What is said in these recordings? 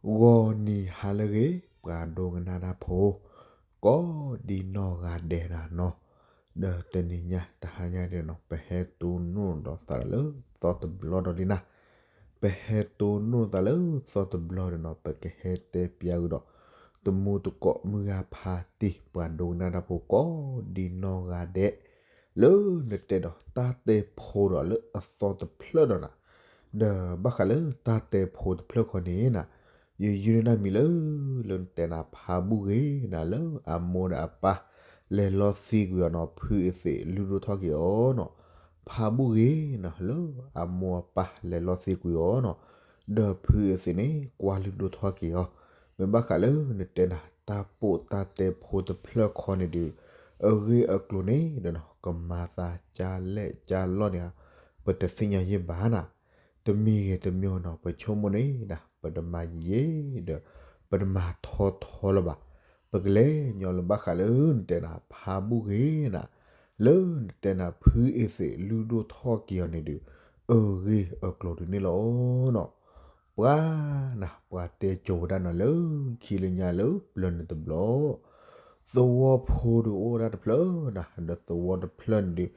ဂီၤနံၤဟါလၢအဂ့ၤ ပှၤဒိကနၣ်တၢ်ဖိ ကိးဒံနီၢ်ဂၤဒဲးနၤနီၤ, ဒီးတနံၤညါတဟါညါဒ်နီၤ ပဟဲတိၢ်နီၣ်ဒီးသးလၢသီတဘျီဒီးလံနၤ, ပဟဲတိၢ်နီၣ်သးလၢသီတဘျီဒီးနီၤ ပကဟဲတဲပျးကဒီး တမူတကိးမုၢ်ဂၤဖးတံၢ် ပှၤဒိကနၣ်တၢ်ဖိကိးဒံနီၢ်ဂၤဒဲး လၢနတဲဒီးတၢ်တဲဖိဒီးလၢအသီတဖျၢၣ်ဒီးနၤ, ဒီးဘၣ်ဃးလၢတၢ်တဲဖိတဖျၢၣ်ခီန့ၣ်နၤ, ယယုၢ်န့ၢ်တၢ်မံၤလၢ လၢနတဲနၤဖးဘူၣ်ဂ့ၤနၤ လၢအမိၢ်ဒီးအပၢ် လဲၤလီၤသံကွံာ်အီၤနီၤ ဖုအသ့ၣ်လုၢ်ဒိၣ်ထီၣ်က့ၤအီၤနီၤ, ဖးဘူၣ်ဂ့ၤနၤ လၢအမိၢ်အပၢ်လဲၤလီၤသံကွံာ်အီၤနီၤ, ဒီးဖုအသ့ၣ်န့ၣ် ကွၢ်လုၢ်ဒိၣ်ထီၣ်က့ၤအီၤ, မ့ၢ်ဘၣ်ဃးလၢနတဲနၤ တၢ်ပိာ်တၢ်တဲဖိတဖျၢၣ်ခီန့ၣ်ဒီး အဂ့ၢ်အကျိၤန့ၣ်ဒီးနီၤ ကမၤသးကၢ်လဲၣ်ကၢ်လီၢ်န့ၣ်ဧါ, ပတသ့ၣ်ညါယဲၢ်ဘၣ်နၤ, တမံၤဂ့ၤတမံၤဂ့ၤနီၤ ပဆိကမိၣ်န့ၣ်နၤ ပတမၤယံာ်ယံာ်ဒီး ပတမၤထီထီလၢၤဘၣ်, ပကလဲၤညီလၢဘၣ်ဃးလၢနတဲနၤ ဖးဘူၣ်ဂ့ၤနၤ, လၢနတဲနၤ ဖုအသ့ၣ်လုၢ်ဒိၣ်ထီၣ်က့ၤအီၤန့ၣ်ဒီး အဂ့ၢ်အကျိၤဒ်န့ၣ်လီၤနီၤ, ပှၤနၤ ပှၤတဲကိၤဝဲဒၣ်နီၤ လၢခံလၢညါလၢပျၢၤန့ၣ်တဘျီ သဝီဖိဒီးအိၣ်ဝဲဒၣ်တဖျၢၣ်နၤ, ဒီးသဝီတဖျၢၣ်န့ၣ်ဒီး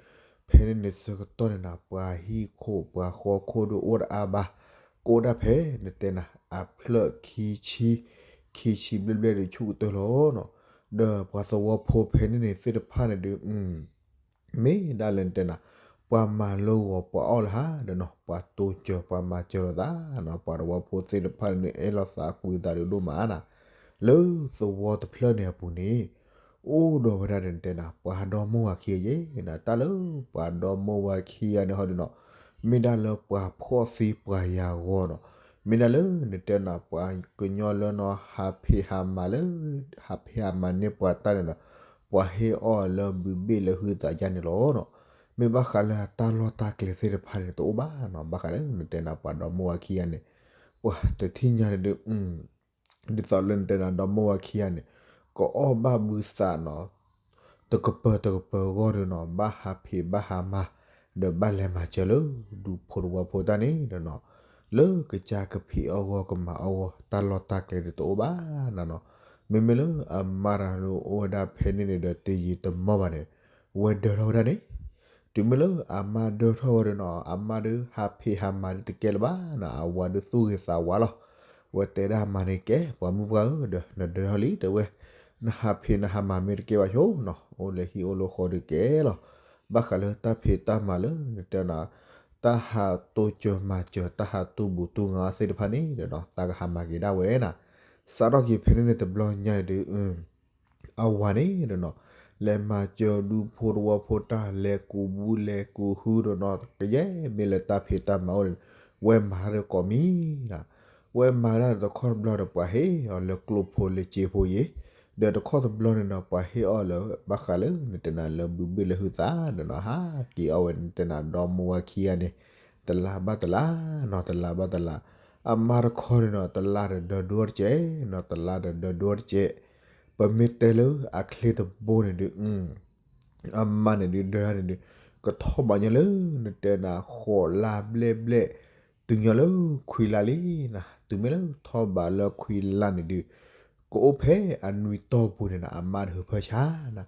ဖဲန့ၣ်န့ၣ်ဆၢကတီၢ်န့ၣ်နၤ ပှၤဟံၣ်ခိၣ်ပှၤဃီခိၣ်ဒီးအိၣ်တအါဘၣ်, ကအိၣ်ဒၣ်ဖဲနတဲနၤ အဖျၢၣ်ခံဆံ, ခံဆံဘျဲၣ်ဘျဲၣ်ဒီးဆူၣ်ကတၢၢ်လီၤနီၤ, ဒီးပှၤသဝီဖိဖဲန့ၣ်န့ၣ်သ့ၣ်တဖၣ်န့ၣ်ဒီး မ့ၢ်ဒၣ်လၢနတဲနၤ ပှၤမၤလၢဂီၤပှၤအီၣ်လၢဟါဒီးနီၤ ပှၤတိစၢၤပှၤမၤစၢၤလိာ်သးနီၤ, ပှၤသဝီဖိသ့ၣ်တဖၣ်န့ၣ် အဲၣ်လိာ်သးကွံသးဒုးဒိၣ်မးနၤ, လၢသဝီတဖျၢၣ်န့ၣ်အပူၤန့ၣ် အိၣ်ဒီးဝဲဒၣ်ဒီးနတဲနၤ ပှၤဒီမိၢ်ဝၤခံဂၤယဲၢ်နၤ, တၢ်လၢပှၤဒီမိၢ်ဝၤခံဂၤန့ၣ်ဟီဒီးနီၤ မ့ၢ်ဒၣ်လၢပှၤဖှီၣ်သံပှၤယၤဂီၤနီၤ, မ့ၢ်ဒၣ်လၢနတဲနၤ ပှၤကညီလၢနီၤ ဟးဖံးဟးမၤလၢ ဟးဖံးဟးမၤန့ၢ်ပှၤတၢ်န့ၣ်ဒီး ပှၤဟ့ၣ်အီၣ်လၢဘုးဘ့ၣ်လၢဟုသးယါန့ၣ်လီၤနီၤ, မ့ၢ်ဘၣ်ဃးလၢတၢ်လီၢ်တၢ်ကျဲသ့ၣ်တဖၣ်န့ၣ် တအိၣ်ဘၣ်နီၤ, ဘၣ်ဃးလၢနတဲနၤ ပှၤဒီမိၢ်ဝၤခံဂၤန့ၣ် ပှၤတထံၣ်ညါန့ၣ်ဒီး ဒ်သိးလၢနတဲနၤ ဒီမိၢ်ဝၤခံဂၤန့ၣ် ကအီၣ်ဘၣ်ဘုသးနီၤ, တကပၤတကပၤအဂီၢ်ဒီးနီၤ ဘၣ်ဟးဖံးဘၣ်ဟးမၤ, ဒီးဘၣ်လဲၤမၤစၢၤလၢ ဒူဖိတဝီဖိတၢ်န့ၣ်ဒီးနီၤ, လၢကစၢ်ကဖံးအီၣ်ဂီၢ်ကမၤအီၣ်ဂီၢ် တၢ်လီၢ်တၢ်ကျဲဒီးတအိၣ်ဘၣ်နၤနီၤ, မ့မ့ၢ်လၢအမါတဂၤဒီးအိၣ်ဝဲဒၣ်ဖဲန့ၣ်န့ၣ်ဒီး တယံာ်တမီၢ်ဘၣ်န့ၣ် ဝဲဒၢထီၣ်ဝဲဒၣ်န့ၣ် တုၤမ့ၢ်လၢအမါဒၢထီၣ်ဝဲဒီးနီၤ အမါဒုးဟးဖံးဟးမၤဒုးတကဲလၢၤဘၣ်နီၤ, အဝၤဒုးသူၣ်ဂ့ၤသးဝါလီၤ, ဝဲတဲဒၣ်အမါန့ၣ် ကဲ ပှၤမုၣ်ပှၢ်ဧၢ ဒီးနဒၢထီၣ်လံ တဲဝဲ, နဟးဖံးနဟးမၤမ့ၢ်တကဲဘၣ်ဆိနီၤ အိၣ်လၢဟံၣ်အိၣ်လၢဃီဒီးကဲလီၤ, ဘၣ်ဃးလၢတၢ်ဖံးတၢ်မၤလၢနတဲနၤ တၢ်ဟးတိစၢၤမၤစၢၤ တၢ်ဟးတူၢ်ဘူးတူၢ်ငါသ့ၣ်တဖၣ်န့ၣ်ဒီးနီၤ သးကဟးမၤက့ၤဒၣ်ဝဲနၤ, စးထီၣ်က့ၤဖဲန့ၣ်န့ၣ်တဘျီညါန့ၣ်ဒီး အဝၤန့ၣ်ဒီးနီၤ လဲၤမၤစၢၤဒူဖိတဝီဖိတၢ် လဲၤကူးဘုလဲၤကူးဟုဒီးနီၤ ကယဲၢ်မ့ၢ်လၢတၢ်ဖံးတၢ်မၤအိၣ်န့ၣ် ဝဲမၤတၢ်ကိးမံၤနၤ, ဝဲမၤတၢ်ဒီးတခီတဘျီဒီးပှၤဟ့ၣ်အီၤလၢကျိဖိလၢစ့ဖိယ့ၤ, ဒီးတခီတဘျီန့ၣ်နီၤ ပှၤဟ့ၣ်အီၤလၢ ဘၣ်ဃးလၢနတဲနၤလၢဘုးဘ့ၣ်လၢဟုသးဒီးနီၤ ဟးက့ၤအီၣ်ဝဲနတဲနၤဒီမိၢ်ဝၤခံဂၤန့ၣ် တလါဘၣ်တလါနီၤ တလါဘၣ်တလါ, အမါတခီန့ၣ်နီၤ တလါဒီးဒၢဒိတကဲးနီၤ တလါဒီးဒၢဒိတကဲး, ပမ့ၢ်တဲလၢအချ့တဘိန့ၣ်ဒီး အမါန့ၣ်ဒုးဒၢတၢ်န့ၣ်ဒုး ကထီၣ်ဘးညီလၢနတဲနၤဃိးလါဘျဲၣ်ဘျဲၣ်, တုၤညီလၢခွံလါလံနၤ, တုၤမ့ၢ်လၢထီၣ်ဘးလၢခွံလါန့ၣ်ဒုး ကအိၣ်ဖဲအနွံတီၢ်ပူၤန့ၣ်နၤ အမါတဟုးဖၢဆါနၤ,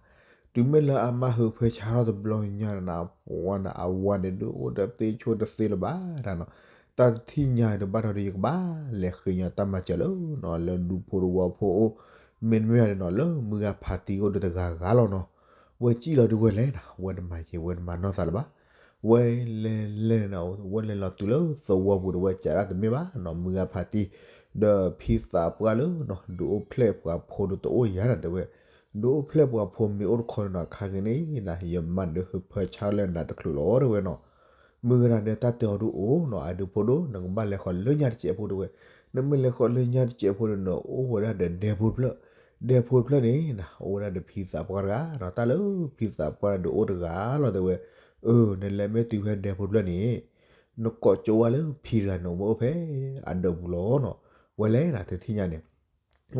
တုၤမ့ၢ်လၢအမါဟုးဖၢဆါထီၣ်တဘျီညါနၤ ပှၤနၤ အဝၤန့ၣ်ဒုးအိၣ်ဒီးသ့ဆိတသ့လၢၤဘၣ်နၤနီၤ, တၢ်တထံၣ်ညါဒီးဘၣ်ဒီး ယကဘၣ်လဲၤဃ့ညီတၢ်မၤစၢၤလၢနီၤ လၢဒူဖိတဝီဖိအိၣ်, မ့တမ့ၢ်ဒီးနီၤ လၢမုၢ်ဂၤဖးတံၢ်အိၣ်ဒီးတဂၤဂၤလီၤနီၤ, ဝဲစံၣ်လီၤဒုးဝဲလဲၤနၤ ဝဲတမၤယံာ်ဝဲတမၤနီၢ်သးလၢၤဘၣ်, ဝဲလဲၤလဲၤနၤ ဝဲလဲၤလီၤတုၤလၢသဝီပူၤဒီးဝဲစးဒၣ်တမ့ၢ်ဘၣ်နီၤ မုၢ်ဂၤဖးတံၢ်, ဒီးဖံသးပှၢ်လၢနီၤ ဒုးအိၣ်ဖျဲၣ်ပှၤဖိဒီးတအိၣ်ယၤနၤတဲဝဲ, ဒုးအိၣ်ဖျဲၣ်ပှၤဖိမ့ၢ်အိၣ်တခီန့ၣ်နီၤ ခါဂ့ၤန့ၣ်နၤ ယမါန့ၣ်ဒုးဟုးဖၢဆါလၢနၤတချုးလီၤတဲဝဲနီၤ မုၢ်ဂၤဒၣ်ဒီးတၢ်တဲအီၤဒုးအိၣ်နီၤ အဒုးဖိဒိၣ် နကဘၣ်လဲၤဃီၤလၢညါတစဲးဖိတဲဝဲ, နမ့ၢ်လဲၤဃီၤလၢညါတစဲးဖိဒီး နအိၣ်ဝဲဒၣ်ဒီးဒဲဖိတဖျၢၣ်, ဒဲဖိတဖျၢၣ်န့ၣ်နၤ အိၣ်ဝဲဒၣ်ဒီးဖံသးပှၢ်တဂၤနီၤ တၢ်လၢဖံသးပှၢ်ဒီးအိၣ်တဂၤလီၤတဲဝဲ, အၢ နလဲၤမ့ၢ်တုၤဖဲဒဲဖိတဖျၢၣ်န့ၣ် နကိးကၠိဝဲလၢဖံတဂၤန့ၣ် ဝဲအိၣ်ဖဲအဒၢးပူၤလီၤနီၤ, ဝဲလဲၤနၤတထံၣ်ညါန့ၣ်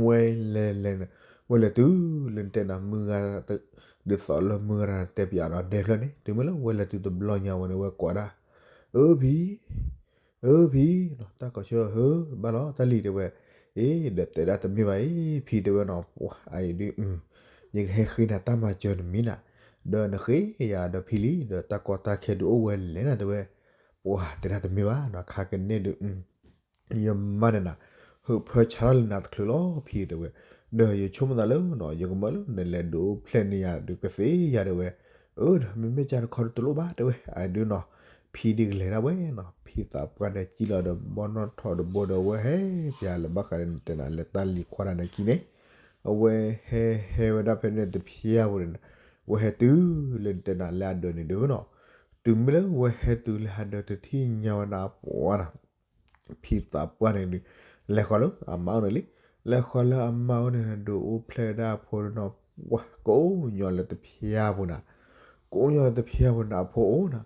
ဝဲလဲၤလဲၤ ဝဲလဲၤတုၤလၢနတဲနၤ မုၢ်ဂၤ ဒ်သိးလၢမုၢ်ဂၤတဲပၠးနီၤ ဒဲဖျၢၣ်န့ၣ် တုၤမ့ၢ်လၢဝဲလဲၤတုၤတဘျီညါဝဲန့ၣ် ဝဲကိးဒၣ်, အၢဖံ, အၢဖံ, တၢ်ကိးဆၢ ဟၢ ဘၣ်လီၤ တၢ်လံၤတဲဝဲ, အ့ ဒီးတဲဒၣ်တမ့ၢ်ဘၣ်အံၤ ဖံတဲဝဲနီၤ ပှၤအံၤဒုး ယကဟဲဃ့နၤတၢ်မၤစၢၤတမံၤနၤ, ဒီးနဃ့ယၤဒီးဖံလံ ဒီးတၢ်ကီတၢ်ခဲဒုးအိၣ်ဝဲလဲၣ်နၤတဲဝဲ, ပှၤတဲဒၣ်တမ့ၢ်ဘၣ်နီၤ ခါကန့ၣ်ဒုး ယမၤန့ၢ်နၤ ဟုးဖၢဆါထီၣ်လၢနၤတချုးလီၤဖံတဲဝဲ, ဒီးယဆိကမိၣ်သးလၢနီၤ ယကမၢလၢနလဲၤဒုးအိၣ်ဖျဲၣ်န့ၢ်ယၤဒုးကသ့ယၤတဲဝဲ, အၢ ဒီးမ့မ့ၢ်ကၢ်တခီဒုးတလိၣ်ဘၣ်တဲဝဲ, အဒုးနီၤ ဖံဒုးကလဲၤဒၣ်ဝဲနီၤ ဖံသးပှၢ်ဒီးစံၣ်လီၤဒီးဘီနီၣ်ထီၣ်တဘိဒီးဝဲဟဲ ပျၢ်လၢဘၣ်ဃးဒီးနတဲနၤလၢတၢ်လံၤခွါတၢ်န့ၣ်ခံန့ၣ်, အဝဲဟဲဟဲဝဲဒၣ်ဖဲန့ၣ်တဖျၢၣ်ဖိန့ၣ်, ဝဲဟဲတုၤလၢနတဲနၤလၢအဒၢးန့ၣ်ဒုးနီၤ, တုၤမ့ၢ်လၢဝဲဟဲတုၤလၢအဒၢးတထံၣ်ညါဝဲဒၣ်ပှၤနီၤ ဖံသးပှၢ်န့ၣ်ဒုး လဲၤဃီၤလၢအမါအိၣ်န့ၣ်လံ, လဲၤဃီၤလၢအမါအိၣ်န့ၣ်ဒုးအိၣ်ဖျဲၣ်ဒၣ်အဖိနီၤ, ဝဲကအိၣ်ညီလၢတဖျၢၣ်ဖိနၤ, ကအိၣ်ညီလၢတဖျၢၣ်ဖိန့ၣ်အဖိအိၣ်နီၤ,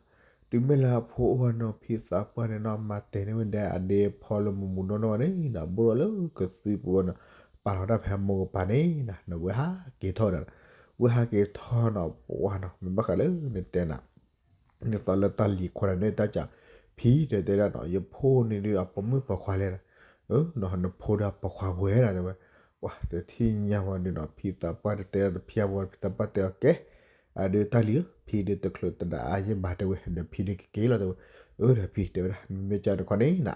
တုၤမ့ၢ်လၢအဖိအိၣ်နီၤ ဖံသးပှၢ်န့ၣ်နီၤ မၤတဲာ်န့ၢ်ဝဲဒၣ်အဒ့အဖီလၢမူမူနီၢ်နီၢ်န့ၣ်နီၤ ဘိၣ်ဒီးလၢကသံပူၤဝဲနီၤ, ပာ်လီၤတၢ်ဖဲအမိၢ်ကပၤန့ၣ်နီၤ ဝဲဟးက့ၤထီၣ်ဒီး, ဝဲဟးက့ၤထီၣ်နီၤ ပှၤနီၤ မ့ၢ်ဘၣ်ဃးလၢနတဲနၤ နသးလၢတၢ်လံၤခွါတၢ်န့ၣ်တၢ်ကး, ဖံတဲတဲဒၣ်နီၤ ယဖိန့ၣ်ဒုးအပိာ်မုၣ်ပိာ်ခွါလဲၣ်, နဖိဒီးအပိာ်ခွါဝဲဒၣ်တဲဝဲ, ပှၤတထံၣ်ညါဝဲဒုးနီၤ ဖံသးပှၢ်တတဲတဖျၢၣ်ဝဲ ဖံသးပှၢ်တဲအီၤကဲ, အဒုးတၢ်လံၤဧၢ ဖံဒုးတချုးတဒၣ်အါယဲၢ်ဘၣ်တဲဝဲ ဒီးဖံဒုးကက့ၤလီၤတဲဝဲ, အၢ ဒီးဖံတဲဝဲဒၣ် မ့မ့ၢ်ကၢ်တခီန့ၣ်နီၤ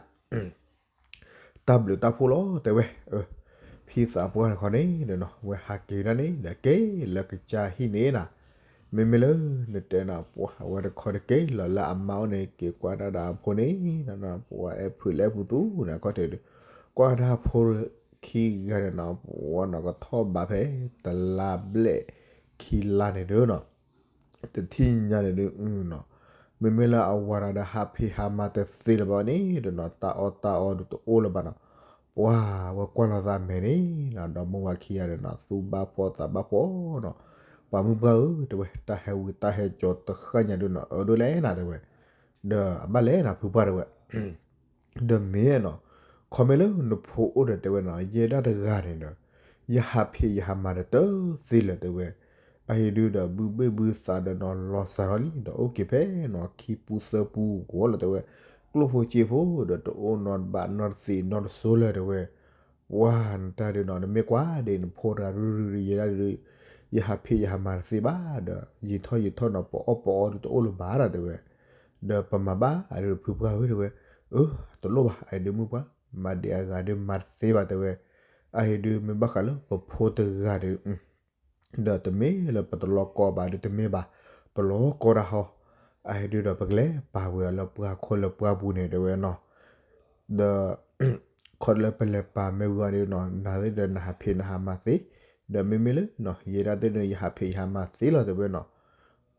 တၢ်ဘျုးတၢ်ဖှိၣ်လီၤတဲဝဲ, ဖံသးပှၢ်တခီန့ၣ်ဒီးနီၤ ဝဲဟးက့ၤဒၣ်န့ၣ် ဒီးက့ၤလၢကစၢ်ဟံၣ်န့ၣ်နီၤ, မ့မ့ၢ်လၢနတဲနၤ ပှၤဝဲတခီတက့ၤလီၤလၢအမါအိၣ်န့ၣ် က့ၤကွၢ်တၢ်ဒီးအဖိန့ၣ်နီၤ ပှၤအဲၣ်ဖုးလဲၣ်ဖုးသူန့ၣ် အခီၣ်ထံးဒီး ကွၢ်တၢ်ဖိခံဂၤန့ၣ်နီၤ ပှၤနီၤကထီၣ်ဘးဖဲ တလါဘျဲၣ်ခံလါန့ၣ်ဒီးနီၤ တထံၣ်ညါန့ၣ်ဒုးနီၤ, မ့မ့ၢ်လၢအဝၤတဂၤဒီးဟးဖံးဟးမၤတသ့လၢၤဘၣ်န့ၣ်ဒီးနီၤ တၢ်အီၣ်တၢ်အီဒုးတအိၣ်လၢၤဘၣ်နီၤ, ပှၤဝဲကွၢ်လီၤသးမဲာ်န့ၣ်နီၤ ဒီးမိၢ်ဝၤခံဂၤဒီးနီၤ သူၣ်ဘၣ်ဖှီၣ်သးဘၣ်ဖှီၣ်နီၤ, ပှၤမုၢ်ပှၢ်ဧၢတဲဝဲ တၢ်ဟဲဝံၤတၢ်ဟဲကၠီၤတဃၣ်ညါဒုးနီၤ အၢဒိၣ်လဲၣ်နၤတဲဝဲ, ဒီးအဘၣ်လဲၣ်နၤဖုပှၢ်တဲဝဲ ဒီးမ့ၢ်နီၤ, ခီမ့ၢ်လၢနဖိအိၣ်ဒီးတဲဝဲနီၤ ယဲဒၣ်တဂၤန့ၣ်ဒီး ယဟးဖံးယဟးမၤဒီးတသ့လၢၤတဲဝဲ, အဟံၣ်ဒုးဒီးဘုဘ့ၣ်ဘုသးဒီးနီၤ လီၤစၢ်ထီၣ်လံ ဒီးအိၣ်က့ၤဖဲနီၤ ခံပူသၢပူဂီၢ်လီၤတဲဝဲ, ကျိၣ်ဖိစ့ဖိဒီးတအိၣ်နီတဘၣ်နီတသ့နီတစိလၢၤတဲဝဲ, ပှၤနတၢ်ဒုးနီၤ နမ့ၢ်ကွၢ်ဒ်နဖိတဂၤရူၤရူၤ ယဲဒၣ်ဒုး ယဟးဖံးယဟးမၤတသ့ဘၣ်ဒီး ယံာ်ထီၣ်ယံာ်ထီၣ်နီၤ ပအီၣ်ပအီဒုးတအိၣ်လၢၤဘၣ်ဒီးတဲဝဲ ဒီးပမၤဘၣ်အဒုးဖုပှၢ်ဝဲတဲဝဲ, အၢ တလိၣ်ဘၣ် အအံၤဒုးမုၢ်ပှၢ် မၤဒံးအဂၤဒုးမၤတသ့ဘၣ်တဲဝဲ, အဟံၣ်ဒုးမ့ၢ်ဘၣ်ဃးလၢပဖိတဂၤဒီး ဒီးတမ့ၢ်လၢပတလီၤကီဘၣ်ဒီးတမ့ၢ်ဘၣ်, ပလီၤကီတၢ်ဟီ, အဟံၣ်ဒုးဒီးပကလဲၤပာ်ဝဲအီၤလၢပှၤခိၣ်လၢပှၤပူၤန့ၣ်တဲဝဲနီၤ, ဒီး ခီလၢပလဲၤပာ်မ့ၢ်ဝံၤအီၤဒုးနီၤ နၤသ့ၣ်ဒီးနဟးဖံးနဟးမၤသ့, ဒီးမ့မ့ၢ်လၢနီၤ ယဲဒၣ်သ့ၣ်ဒီးယဟးဖံးယဟးမၤသ့လီၤတဲဝဲနီၤ,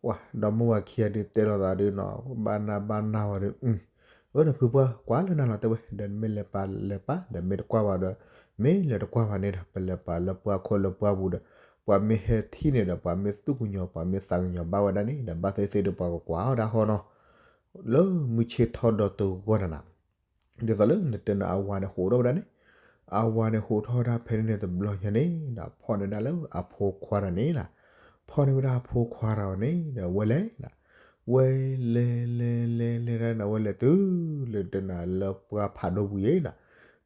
ပှၤဒီးမိၢ်ဝၤခံဂၤဒုးတဲလိာ်သးဒုးနီၤ ဘၣ်နၢ်ဘၣ်နၢ်ဝဲဒီး အၢ ဒီးဖုပှၢ်ကွၢ်လၢနၤလီၤတဲဝဲ ဒီးနမ့ၢ်လဲၤပာ်လဲၤပာ် ဒီးမ့ၢ်တကွၢ်ဘၣ်ဒီး မ့ၢ်လဲၤတကွၢ်ဘၣ်န့ၣ်ဒီး ပလဲၤပာ်လၢပှၤခိၣ်လၢပှၤပူၤဒီး ပှၤမ့ၢ်ဟဲထံၣ်န့ၣ်ဒီး ပှၤမ့ၢ်သူၣ်ကညီၤ ပှၤမ့ၢ်သးကညီၤဘၣ်ဝဲဒၣ်န့ၣ်ဒီး ဘၣ်သ့ၣ်သ့ၣ်ဒီးပှၤကကွၢ်အီၤဒၣ်ဟီနီၤ, လၢမုၢ်ဆ့ၣ်ထီၣ်ဒီးတဂီၢ်နၤနၤ ဒ်သိးလၢနတဲနၤအဝၤန့ၣ်ဟးထီၣ်ဝဲဒၣ်န့ၣ်, အဝၤန့ၣ်ဟးထီၣ်ဝဲဒၣ်ဖဲန့ၣ်န့ၣ်တဘျီညါန့ၣ် ဖီၣ်န့ၢ်ဝဲဒၣ်လၢအဖိခွါတဂၤန့ၣ်နၤ, ဖီၣ်န့ၢ်ဝဲဒၣ်အဖိခွါတဂၤန့ၣ်ဒီး ဝဲလဲၤနၤ, ဝဲလဲၤလဲၤလဲၤလဲၤဒၣ်နၤ ဝဲလဲၤတုၤလၢတဲနၤလၢပှၢ်ဖးဒိၣ်ပူၤယဲနၤ,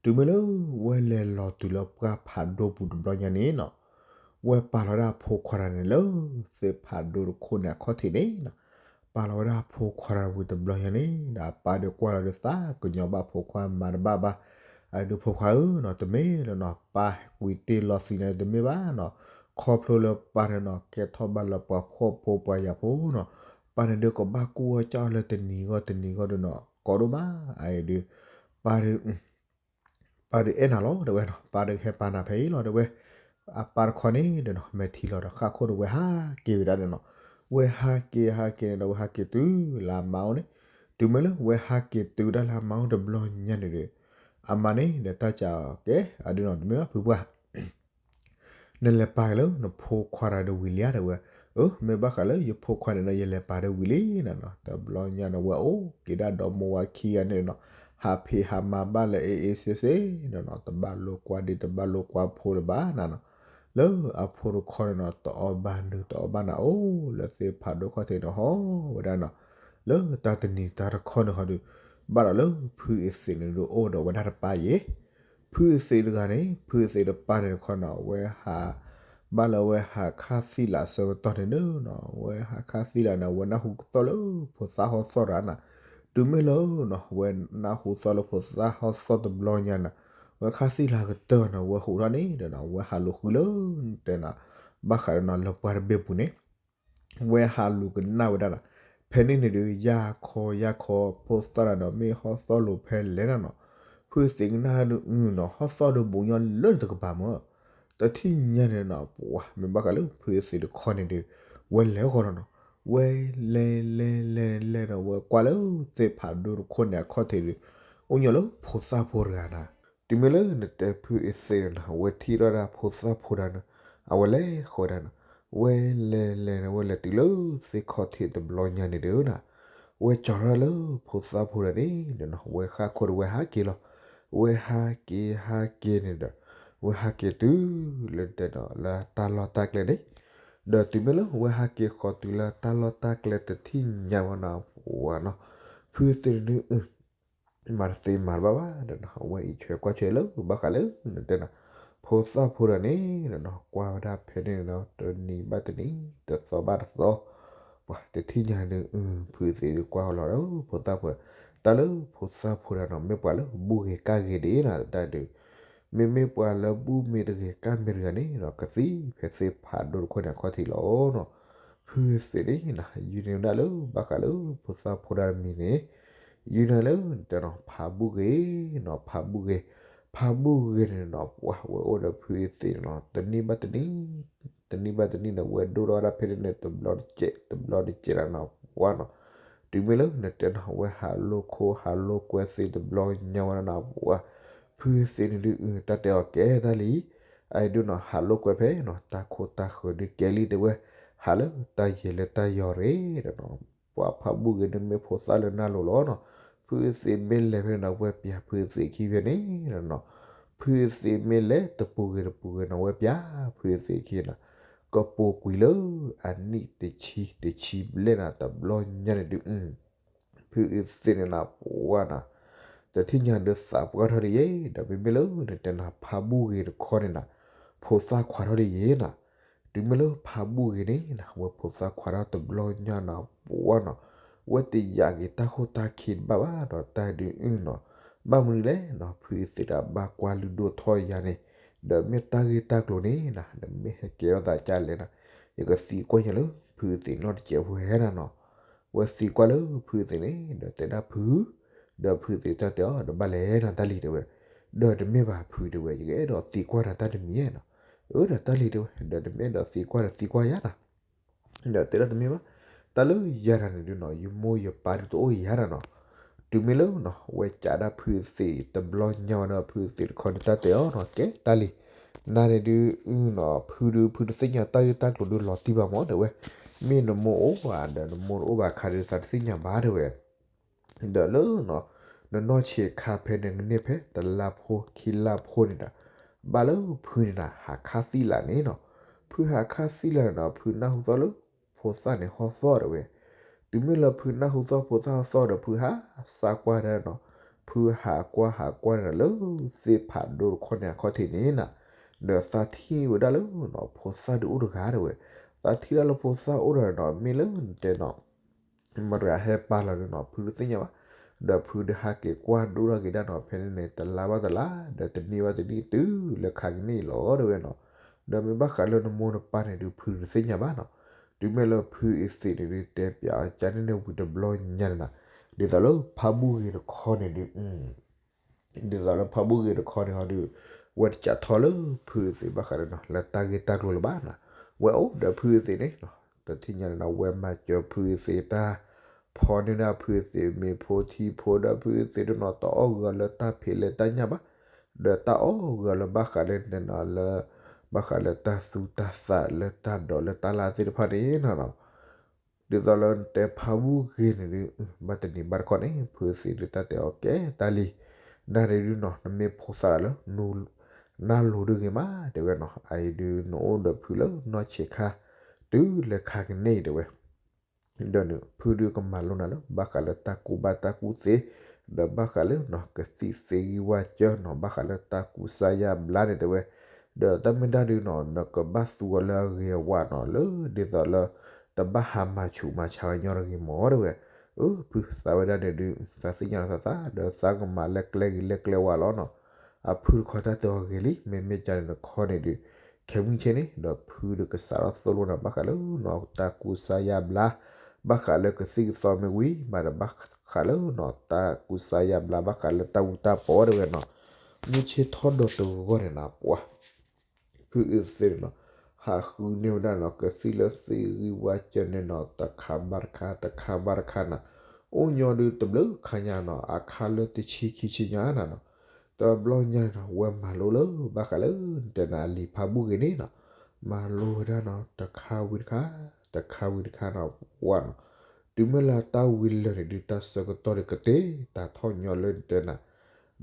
တုၤမ့ၢ်လၢ ဝဲလဲၤလီၤတုၤလၢပှၢ်ဖးဒိၣ်ပူၤတဘျီညါန့ၣ်နီၤ ဝဲပာ်လီၤဝဲဒၣ်အဖိခွါတဂၤန့ၣ်လၢ သ့ၣ်ဖးဒိၣ်တခိၣ်န့ၣ်အခီၣ်ထံးန့ၣ်နီၤ, ပာ်လီၤဝဲဒၣ်အဖိခွါတဂၤဝံၤတဘျီညါန့ၣ်ဒီး အပၢ်ဒီးကွၢ်လီၤဒီးသးကညီၤဘၣ်ဖိခွါမၤတဘၣ်ဘၣ်, အဒုးဖိခွါဧၢနီၤ တမ့ၢ်လၢနီၤ ပၢ်ကွံာ်တ့ၢ်လီၤသံးန့ၣ်တမ့ၢ်ဘၣ်နီၤ, ခီဖျိလၢပၢ်န့ၣ်နီၤ ကဲထီၣ်ဘၣ်လၢပှၤဖှီၣ်ဖိပှၤယာ်ဖိနီၤ, ပၢ်န့ၣ်ဒုးကဘၣ်ကူၣ်အီၣ်ကၢ်အီၣ်လၢတနံၤဂီၢ်တနံၤဂီၢ်ဒီးနီၤ ကီဒိၣ်မး အအံၤဒုး ပၢ်ဒုး ပၢ်ဒုးအဲၣ်နၤလီၤတဲဝဲနီၤ ပၢ်ဒုးဟဲပာ်နၤဖဲအံၤလီၤတဲဝဲ, အပၢ်တခီန့ၣ်ဒီးနီၤ မဲာ်ထံလီၤဒီးဃၣ်ခိၣ်ဒီးဝဲဟးက့ၤဝဲဒၣ်န့ၣ်နီၤ, ဝဲဟးက့ၤဟးက့ၤန့ၣ်ဒီးဝဲဟးက့ၤတုၤလၢအမါအိၣ်န့ၣ်, တုၤမ့ၢ်လၢဝဲဟးက့ၤတုၤဒၣ်လၢအမါအိၣ်တဘျီညါန့ၣ်ဒီး အမါန့ၣ်ဒီးတၢ်ကးကဲ အဒုးနီၤ တမ့ၢ်ဘၣ်ဖုပှၢ် နလဲၤပာ်က့ၤလၢနဖိခွါတဂၤဒီးဝံၤလံဧါတဲဝဲ, အၢ မ့ၢ်ဘၣ်ဃးလၢယဖိခွါန့ၣ်ဒီး ယလဲၤပာ်ဒီးဝံၤလံနၤနီၤ, တဘျီညါန့ၣ် ဝဲအိၣ်က့ၤဒၣ်ဒီးမိၢ်ဝၤခံဂၤန့ၣ်နီၤ, ဟးဖံးဟးမၤဘၣ်လၢအ့ၣ်အ့ၣ်စ့စ့နီၤနီၤ, တဘၣ်လိာ်ကွၢ်ဒ့တဘၣ်လိာ်ကွၢ်ဖိလၢၤဘၣ်နၤနီၤ, လၢအဖိတခီန့ၣ်နီၤ တအီၣ်ဘၣ်နုၤတအီၣ်ဘၣ်နၤအိၣ်လၢသ့ၣ်ဖးဒိၣ်ခီၣ်ထံးန့ၣ်ဟီဝဲဒၣ်နီၤ, လၢတၢ်တနံၤတၢ်တခီန့ၣ်ဟီဒီး ဘၣ်ဒီးလၢဖုအ့ၣ်သ့းန့ၣ်ဒီးအိၣ်ဒီးဝဲဒၣ်တပၢ်ယဲၢ် ဖုအသ့ၣ်တဂၤန့ၣ် ဖုအသ့ၣ်တပၢ်န့ၣ်တခီနီၤ အဝဲဟး ဘၣ်လၢအဝဲဟးခါသံလၢ်အဆၢကတီၢ်န့ၣ်ဒီးနီၤ အဝဲဟးခါသံလၢ်န့ၣ် အဝဲနၢ်ဟူသီၣ်လၢဖိသၣ်ဟီၣ်သီၣ်တဂၤနီၤ တုၤမ့ၢ်လၢနီၤ အဝဲနၢ်ဟူသီၣ်လၢဖိသၣ်ဟီၣ်သီၣ်တဘျီညါနီၤ အဝဲခါသံလၢ်ကတၢၢ်န့ၣ် အဝဲဟူးထီၣ်န့ၣ်ဒီးနီၤ အဝဲဟးလိာ်ဃုာ်လၢ တဲနီၤ ဘၣ်ဃးဒီးနီၤ လၢပှၢ်တဘ့ၣ်ပူၤန့ၣ် ဝဲဟးလူၤကနၣ်ဝဲဒၣ်နီၤ ဖဲန့ၣ်န့ၣ်ဒီး ယၢ်ခီယၢ်ခီ ဖိသၣ်တဂၤဒီး မ့ၢ်ဟီၣ်သီၣ်လိာ်ဖဲလဲၣ်နီၤနီၤ ဖုအသ့ၣ်ကနၣ်တၢ်ဒုးအုနီၤ ဟီၣ်သီၣ်ဒီးဘူးညီလၢနတကပၤမၢ် တထံၣ်ညါန့ၣ်နီၤ ပှၤမ့ၢ်ဘၣ်ဃးလၢဖုအသ့ၣ်တခီန့ၣ်ဒီး ဝဲလဲၤဃီနီၤနီၤ ဝဲလဲၤလဲၤလဲၤလဲၤဒီး ဝဲကွၢ်လၢသ့ၣ်ဖးဒိၣ်တခိၣ်န့ၣ်အခီၣ်ထံးဒီး အိၣ်ညီလၢဖိသၣ်ဖိတဂၤနီၤ တုၤမ့ၢ်လၢနတဲဖုအသ့ၣ်န့ၣ်နီၤ အဝဲထံၣ်ထီၣ်ဒၣ်ဖိသၣ်ဖိတဂၤန့ၣ် အဝဲလဲၤဃီဒၣ်နီၤ ဝဲလဲၤလဲၤန့ၣ် ဝဲလဲၤတုၤလၢသ့ၣ်ခီၣ်ထံးတဘျီညါန့ၣ်ဒီးနီၤ ဝဲကၠီၤထီၣ်လၢဖိသၣ်ဖိတဂၤန့ၣ်ဒီးနီၤ ဝဲဃၣ်ခိၣ်ဒီးဝဲဟးက့ၤလီၤ ဝဲဟးက့ၤဟးက့ၤန့ၣ်ဒီး ဝဲဟးက့ၤတုၤလၢတဲနီၤ လၢတၢ်လီၢ်တၢ်ကျဲန့ၣ် ဒီးတုၤမ့ၢ်လၢဝဲဟးက့ၤဃီၤတုၤလၢတၢ်လီၢ်တၢ်ကျဲတထံၣ်ညါဝဲနီၤ ပှၤနီၤ ဖုသ့ၣ်န့ၣ်ဒုး မၤတသ့မၤတဘၣ်ဘၣ်ဒီးနီၤ အဝဲအံးထွဲကွၢ်ထွဲလၢဘၣ်ဃးလၢနတဲနီၤ ဖိသၣ်ဖိတဂၤန့ၣ်ဒီးနီၤ ကွၢ်ဝဲဒၣ်ဖဲန့ၣ်နီၤ တနံၤဘၣ်တနံၤ တသီဘၣ်တသီ ပှၤတထံၣ်ညါန့ၣ်ဒုး ဖုသ့ၣ်ဒုးကွၢ်လီၤဒီး ဖိသၣ်ဖိ တၢ်လၢဖိသၣ်ဖိတဂၤနီၤ မ့ၢ်ပှၤလၢဘူၣ်ဂ့ၤကၢ်ဂ့ၤဒ်နီၤ တၢ်ဒုး မ့မ့ၢ်ပှၤလၢဘူၣ်မ့ၢ်တဂ့ၤကၢ်မ့ၢ်တဂၤန့ၣ်နီၤ ကသံဖဲသ့ၣ်ဖးဒိၣ်တခိၣ်န့ၣ်အခီၣ်ထံးလီၤနီၤ ဖုသ့ၣ်န့ၣ်နီၤ ယုၢ်န့ၢ်ဝဲဒၣ်လၢဘၣ်ဃးလၢဖိသၣ်ဖိတဂၤတမံၤန့ၣ် ယုၢ်န့ၢ်လၢတဲနီၤ ဖးဘူၣ်ဂ့ၤနီၤ ဖးဘူၣ်ဂ့ၤ ဖးဘူၣ်ဂ့ၤန့ၣ်နီၤ ပှၤဝဲအိၣ်ဒီးဖုသ့ၣ်န့ၣ်နီၤ တနံၣ်ဘၣ်တနံၣ် တနံၣ်ဘၣ်တနံၣ်န့ၣ် ဝဲဒိၣ်ထီၣ်ဝဲဒၣ်ဖဲန့ၣ်န့ၣ် တဘျီတစဲး တဘျီတစဲးလီၤနီၤ ပှၤနီၤ တုၤမ့ၢ်လၢနတဲနီၤ ဝဲဟးလိာ်ခိၣ်ဟးလိာ်ကွဲသ့တဘျီညါဝဲဒၣ်နီၤ ပှၤ ဖုသ့ၣ်န့ၣ်ဒုး တၢ်တဲအီၤကဲတၢ်လံ အအံၤဒုးနီၤ ဟးလိာ်ကွဲဖဲနီၤ တၢ်ခိတၢ်ဃၢၤဒုးကဲလံတဲဝဲ ဟးလၢတၢ်ယဲၤလၢတၢ်ယီၤရ့ၣ်ဒီးနီၤ ပှၤဖးဘူၣ်ဂ့ၤန့ၣ်မ့ၢ်ဖိသၣ်လၢနၢ်လိၤလီၤနီၤ ဖုသ့ၣ်မ့ၢ်လဲၤဖဲန့ၣ်နီၤ ဝဲပျးဖုသ့ၣ်ခံဖဲန့ၣ်နီၤ ဖုသ့ၣ်မ့ၢ်လဲၤတပူၤဂ့ၤတပူၤဂ့ၤနီၤ ဝဲပျးဖုသ့ၣ်ခံနီၤ ကပိာ်ကွံာ်လၢအနံၣ်တဆံတဆံဘျဲၣ်နီၤ တဘျီညါန့ၣ်ဒုး ဖုအသ့ၣ်န့ၣ်နီၤ ပှၤနီၤ တထံၣ်ညါဒုးသးပှၢ်ထီၣ်ဒ်ယဲ ဒီးမ့မ့ၢ်လၢနတဲနီၤ ဖးဘူၣ်ဂ့ၤတခီန့ၣ်နီၤ ဖိသၣ်ခွါထီၣ်ဒ်ယဲနီၤ တုၤမ့ၢ်လၢဖးဘူၣ်ဂ့ၤန့ၣ်နီၤ ဝဲဖိသၣ်ခွါထီၣ်တဘျီညါနီၤ ပှၤနီၤ ဝဲတယာ်က့ၤတၢ်ခိၣ်တၢ်ခံတဘၣ်ဘၣ်ဒီးတၢ်ဒုးအုနီၤ ဘၣ်မနုၤလဲၣ်နီၤ ဖုအသ့ၣ်တၢ်ဘၣ်ကွၢ်လုၢ်ဒိၣ်ထီၣ်ယၤန့ၣ် ဒီးမ့ၢ်တၢ်ဂ့ၢ်တၢ်ကျိၤန့ၣ်နီၤ နမ့ၢ်ဟဲကဲထီၣ်သးကၢ်လဲၣ်နီၤ ယကသံကွၢ်ညါလၢဖုအသ့ၣ်နီတစဲးဖိဟဲနီၤနီၤ ဝဲသံကွၢ်လၢဖုအသ့ၣ်န့ၣ် ဒီးတဲဒၣ်ဖု ဒီးဖုအသ့ၣ်တၢ်တဲအီၤ ဒီးဘၣ်လဲၣ်နီၤတၢ်လံၤတဲဝဲ ဒီးတမ့ၢ်ဘၣ်ဖုတဲဝဲ ယကအဲၣ်ဒိးသံကွၢ်နၤတၢ်တမံၤနီၤ အၢ ဒီးတၢ်လံၤတဲဝဲ ဒီးနမ့ၢ်အဲၣ်ဒိးသံကွၢ်ဒီးသံကွၢ်ယၤနီၤ ဒီးတဲဒၣ်တမ့ၢ်ဘၣ် တၢ်လၢယၤတၢ်န့ၣ်ဒုးနီၤ ယမိၢ်ယပၢ်ဒုးတအိၣ်ယၤတၢ်နီၤ တုၤမ့ၢ်လၢနီၤ ဝဲကးဒၣ်ဖုအသ့ၣ်တဘျီညါဝဲဒီး ဖုအသ့ၣ်တခီန့ၣ် တၢ်တဲအီၤနီၤ ကဲတၢ်လံၤ နၤန့ၣ်ဒုးနီၤ ဖုဒုး ဖုတသ့ၣ်ညါတၢ်ဂ့ၢ်တၢ်ကျိၤဒုးလီၤတံၢ်ဘၣ်မၢ်တဲဝဲ မ့ၢ်နမိၢ်အိၣ်ဧါ ဒီးနမိၢ်တအိၣ်ဘၣ်အခါဒုးသးတသ့ၣ်ညါဘၣ်တဲဝဲ ဒီးလၢနီၤ နနီၢ်ဆံးခါဖဲန့ၣ် ကန့ၢ်ဖဲတလါဖိခံလါဖိန့ၣ်ဒီး ဘၣ်လၢဖုန့ၣ်နီၤ ဟးခါသံလၢ်န့ၣ်နီၤ ဖုဟးခါသံလၢ်န့ၣ်နီၤ ဖုနၢ်ဟူသီၣ်လၢ ဖိသၣ်န့ၣ်ဟီၣ်သီၣ်တဲဝဲ တုၤမ့ၢ်လၢဖုနၢ်ဟူသီၣ်ဖိသၣ်ဟီၣ်သီၣ်ဒီး ဖုဟးသံကွၢ်ဒၣ်နီၤ ဖုဟးကွၢ်ဟးကွၢ်န့ၣ်ဒီး လၢသ့ၣ်ဖးဒိၣ်တခီန့ၣ်အခီၣ်ထံးန့ၣ်နီၤ ဒီးသးထံၣ်ဝဲဒၣ်လၢနီၤ ဖိသၣ်ဒုးအိၣ်တဂၤတဲဝဲ သးထံၣ်ဒၣ်လၢဖိသၣ်အိၣ်ဒီးနီၤ မ့ၢ်လၢနတဲနီၤ မတၤဟဲပာ်လီၤဒုးနီၤ ဖုတသ့ၣ်ညါဘၣ် ဒီးဖုဒုးဟးက့ၤကွၢ်ဒိၣ်ထီၣ်က့ၤဒၣ်နီၤ ဖဲန့ၣ်န့ၣ် တလါဘၣ်တလါ ဒီးတနံၣ်ဘၣ်တနံၣ်တုၤလၢခါကန့ၣ်အံၤလီၤတဲဝဲနီၤ ဒီးမ့ၢ်ဘၣ်ဃးလၢနမိၢ်နပၢ်န့ၣ်ဒုး ဖုတသ့ၣ်ညါဘၣ်နီၤ တုၤမ့ၢ်လၢဖုအသ့ၣ်န့ၣ်ဒုး တဲပၠးအီၤကန့ၣ်န့ၣ်ဝံၤတဘျီညါန့ၣ်နီၤ ဒ်သိးလၢဖးဘူၣ်ဂ့ၤတခီန့ၣ်ဒုး ဒ်သိးလၢဖးဘူၣ်ဂ့ၤတခီန့ၣ်ဟီဒုး ဝဲတကးထီၣ်လၢဖုအသ့ၣ်ဘၣ်ဃးဒီးနီၤ လၢတၢ်ဂ့ၢ်တၢ်ကျိၤလၢၤဘၣ်နီၤ ဝဲအိၣ်ဒီးဖုအသ့ၣ်န့ၣ်နီၤ တထံၣ်ညါန့ၣ်နီၤ ဝဲမၤစၢၤဖုအသ့ၣ်တၢ် ဖီန့ၢ်ဒၣ်ဖုအသ့ၣ်မ့ၤဖိထံဖိဒီးဖုအသ့ၣ်ဒုးနီၤ တအီၣ်ဂၢၢ်လၢတၢ်ဖံးလဲၢ်တၢ်ညၣ်ဘၣ် ဒီးတၢ်အီၣ်ဂၢၢ်လၢဘၣ်ဃးလၢန့ၣ်နီၤ လၢ ဘၣ်ဃးလၢတၢ်သူတၢ်သးလၢတၢ်ဒိးလၢတၢ်လၢသ့ၣ်တဖၣ်န့ၣ်နီၤ ဒ်သိးလၢနတဲဖးဘူၣ်ဂ့ၤန့ၣ်ဒုး ဘၣ်တနံၤဘၣ်တခီန့ၣ် ဖုသ့ၣ်ဒုးတၢ်တဲအီၤကဲတၢ်လံ, နၤန့ၣ်ဒုးနီၤ နမ့ၢ်ဖိသၣ်လၢ နၢ်လိၤဒုးဂ့ၤမး တဲဝဲနီၤ, အအံၤဒုး နအိၣ်ဒီးဖုလၢနီၢ်ဆံးခါ တုၤလၢခါကန့ၣ်အံၤတဲဝဲ ဒီးနဖုဒုးကမၤလိနၤလၢ ဘၣ်ဃးလၢတၢ်ကူၣ်ဘၣ်တၢ်ကူၣ်သ့, ဒီးဘၣ်ဃးလၢနီၤ ကသံၣ်သ့ၣ်ဂံၢ်ဝၣ်စၢၤနီၤ ဘၣ်ဃးလၢတၢ်ကူစါယါဘျါန့ၣ်တဲဝဲ, ဒီးတၢ်မ့ၢ်ဒၣ်ဒုးနီၤ နကဘၣ်သူအီၤလၢအဂ့ၤအဝါနီၤ လၢဒ်သိးလၢ တဘၣ်ဟးမၤဆူးမၤဆါဝဲညီတဂ့ၤမၢ်တဲဝဲ, အၢ ဖုသးဝဲဒၣ်န့ၣ်ဒုး သးသ့ၣ်ညါလီၤသးသး ဒီးသးကမၤလၢကျဲဂ့ၤလၢကျဲဝါလီၤနီၤ, အဖုတခီတၢ်တဲအီၤဂ့ၤလံ မ့မ့ၢ်ကန့ၣ်နခီန့ၣ်ဒုး ခဲမုၢ်ဆ့ၣ်န့ၣ် ဒီးဖုဒီးကစးထီၣ်သိၣ်လိနီၤ ဘၣ်ဃးလၢနီၤ တၢ်ကူစါယါဘျါ ဘၣ်ဃးလၢကသံၣ်ကသီမ့ၢ်ဝံၤ ဘၣ်ဒီးဘၣ်ဃးလၢနီၤ တၢ်ကူစါယါဘျါ ဘၣ်ဃးလၢတၢ်အူတၢ်ပီတဲဝဲနီၤ, မုၢ်ဆ့ၣ်ထီၣ်ဒီးတဂီၢ်န့ၣ်နီၤ ပှၤ ဖုအသ့ၣ်နီၤ ဟးဃုန့ၢ်ဝဲဒၣ်နီၤ ကသံၣ်လၢသ့ၣ်ဂံၢ်ဝၣ်စၢၤန့ၣ်နီၤ တခါဘၣ်တခါ တခါဘၣ်တခါနီၤ, အိၣ်ညီဒုးတဘျုးခါညါနီၤ အခါလၢတဆံခံဆံညါနီၤနီၤ, တဘျီညါန့ၣ်နီၤ ဝဲမၤလိလၢဘၣ်ဃးလၢ တဲနၤအလံာ်ဖးဘူၣ်ဂ့ၤန့ၣ်နီၤ, မၤလိဝဲဒၣ်နီၤ တခါဝံၤတခါ တခါဝံၤတခါနီၤ ပှၤနီၤ, တုၤမ့ၢ်လၢတၢ်ဝံၤလၢာ်န့ၣ်ဒုး တၢ်ဆၢကတီၢ်ဒီးကတ့ၢ်တၢ်ထီၣ်ညီလၢတဲနၤ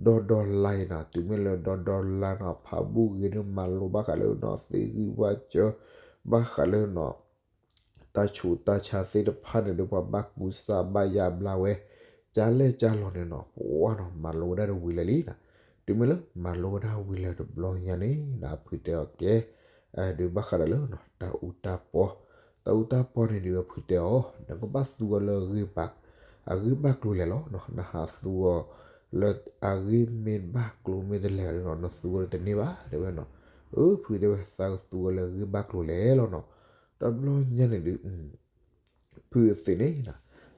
ဒီဒီလါအံၤနီၤ, တုၤမ့ၢ်လၢဒီဒီလါနီၤ ဖးဘူၣ်ဂ့ၤန့ၣ် မၤလိဘၣ်ဃးလၢနီၤ သ့ၣ်ဂံၢ်ဝၣ်စၢၤ ဘၣ်ဃးလၢနီၤ တၢ်ဆူးတၢ်ဆါသ့ၣ်တဖၣ်န့ၣ်ဒီး ပှၤဘၣ်ကူစါဘၣ်ယါဘျါဝဲ ကၢ်လဲၣ်ကၢ်လီၤန့ၣ်နီၤ ပှၤနီၤ မၤလိဝဲဒၣ်ဒီးဝံၤလၢာ်လံနီၤ, တုၤမ့ၢ်လၢမၤလိဝဲဒၣ်ဝံၤလၢာ်တဘျီညါန့ၣ်နီၤ အဖုတဲအီၤကဲ ဒုးဘၣ်ဃးဒီးလၢနီၤ တၢ်အူတၢ်ပီ, တၢ်အူတၢ်ပီန့ၣ်ဒုး အဖုတဲအီၤ နကဘၣ်သူအီၤလၢအဂ့ၤဘၣ်, အဂ့ၢ်ဘၣ်ကျိၤလဲၣ်လီၤနီၤ, နဟးသူအီၤလၢအဂ့ၢ်မ့ၢ်ဘၣ်ကျိၤမ့ၢ်တလဲၤဒီးနီၤ နသူအီၤဒီးတန့ၢ်ဘၣ်တဲဝဲနီၤ, အၢ ဖုတဲဝဲ သးကသူအီၤလၢအဂ့ၢ်ဘၣ်ကျိၤလဲၣ်လီၤနီၤ, တဘျီညါန့ၣ်ဒုး ဖုအသ့ၣ်န့ၣ်နီၤ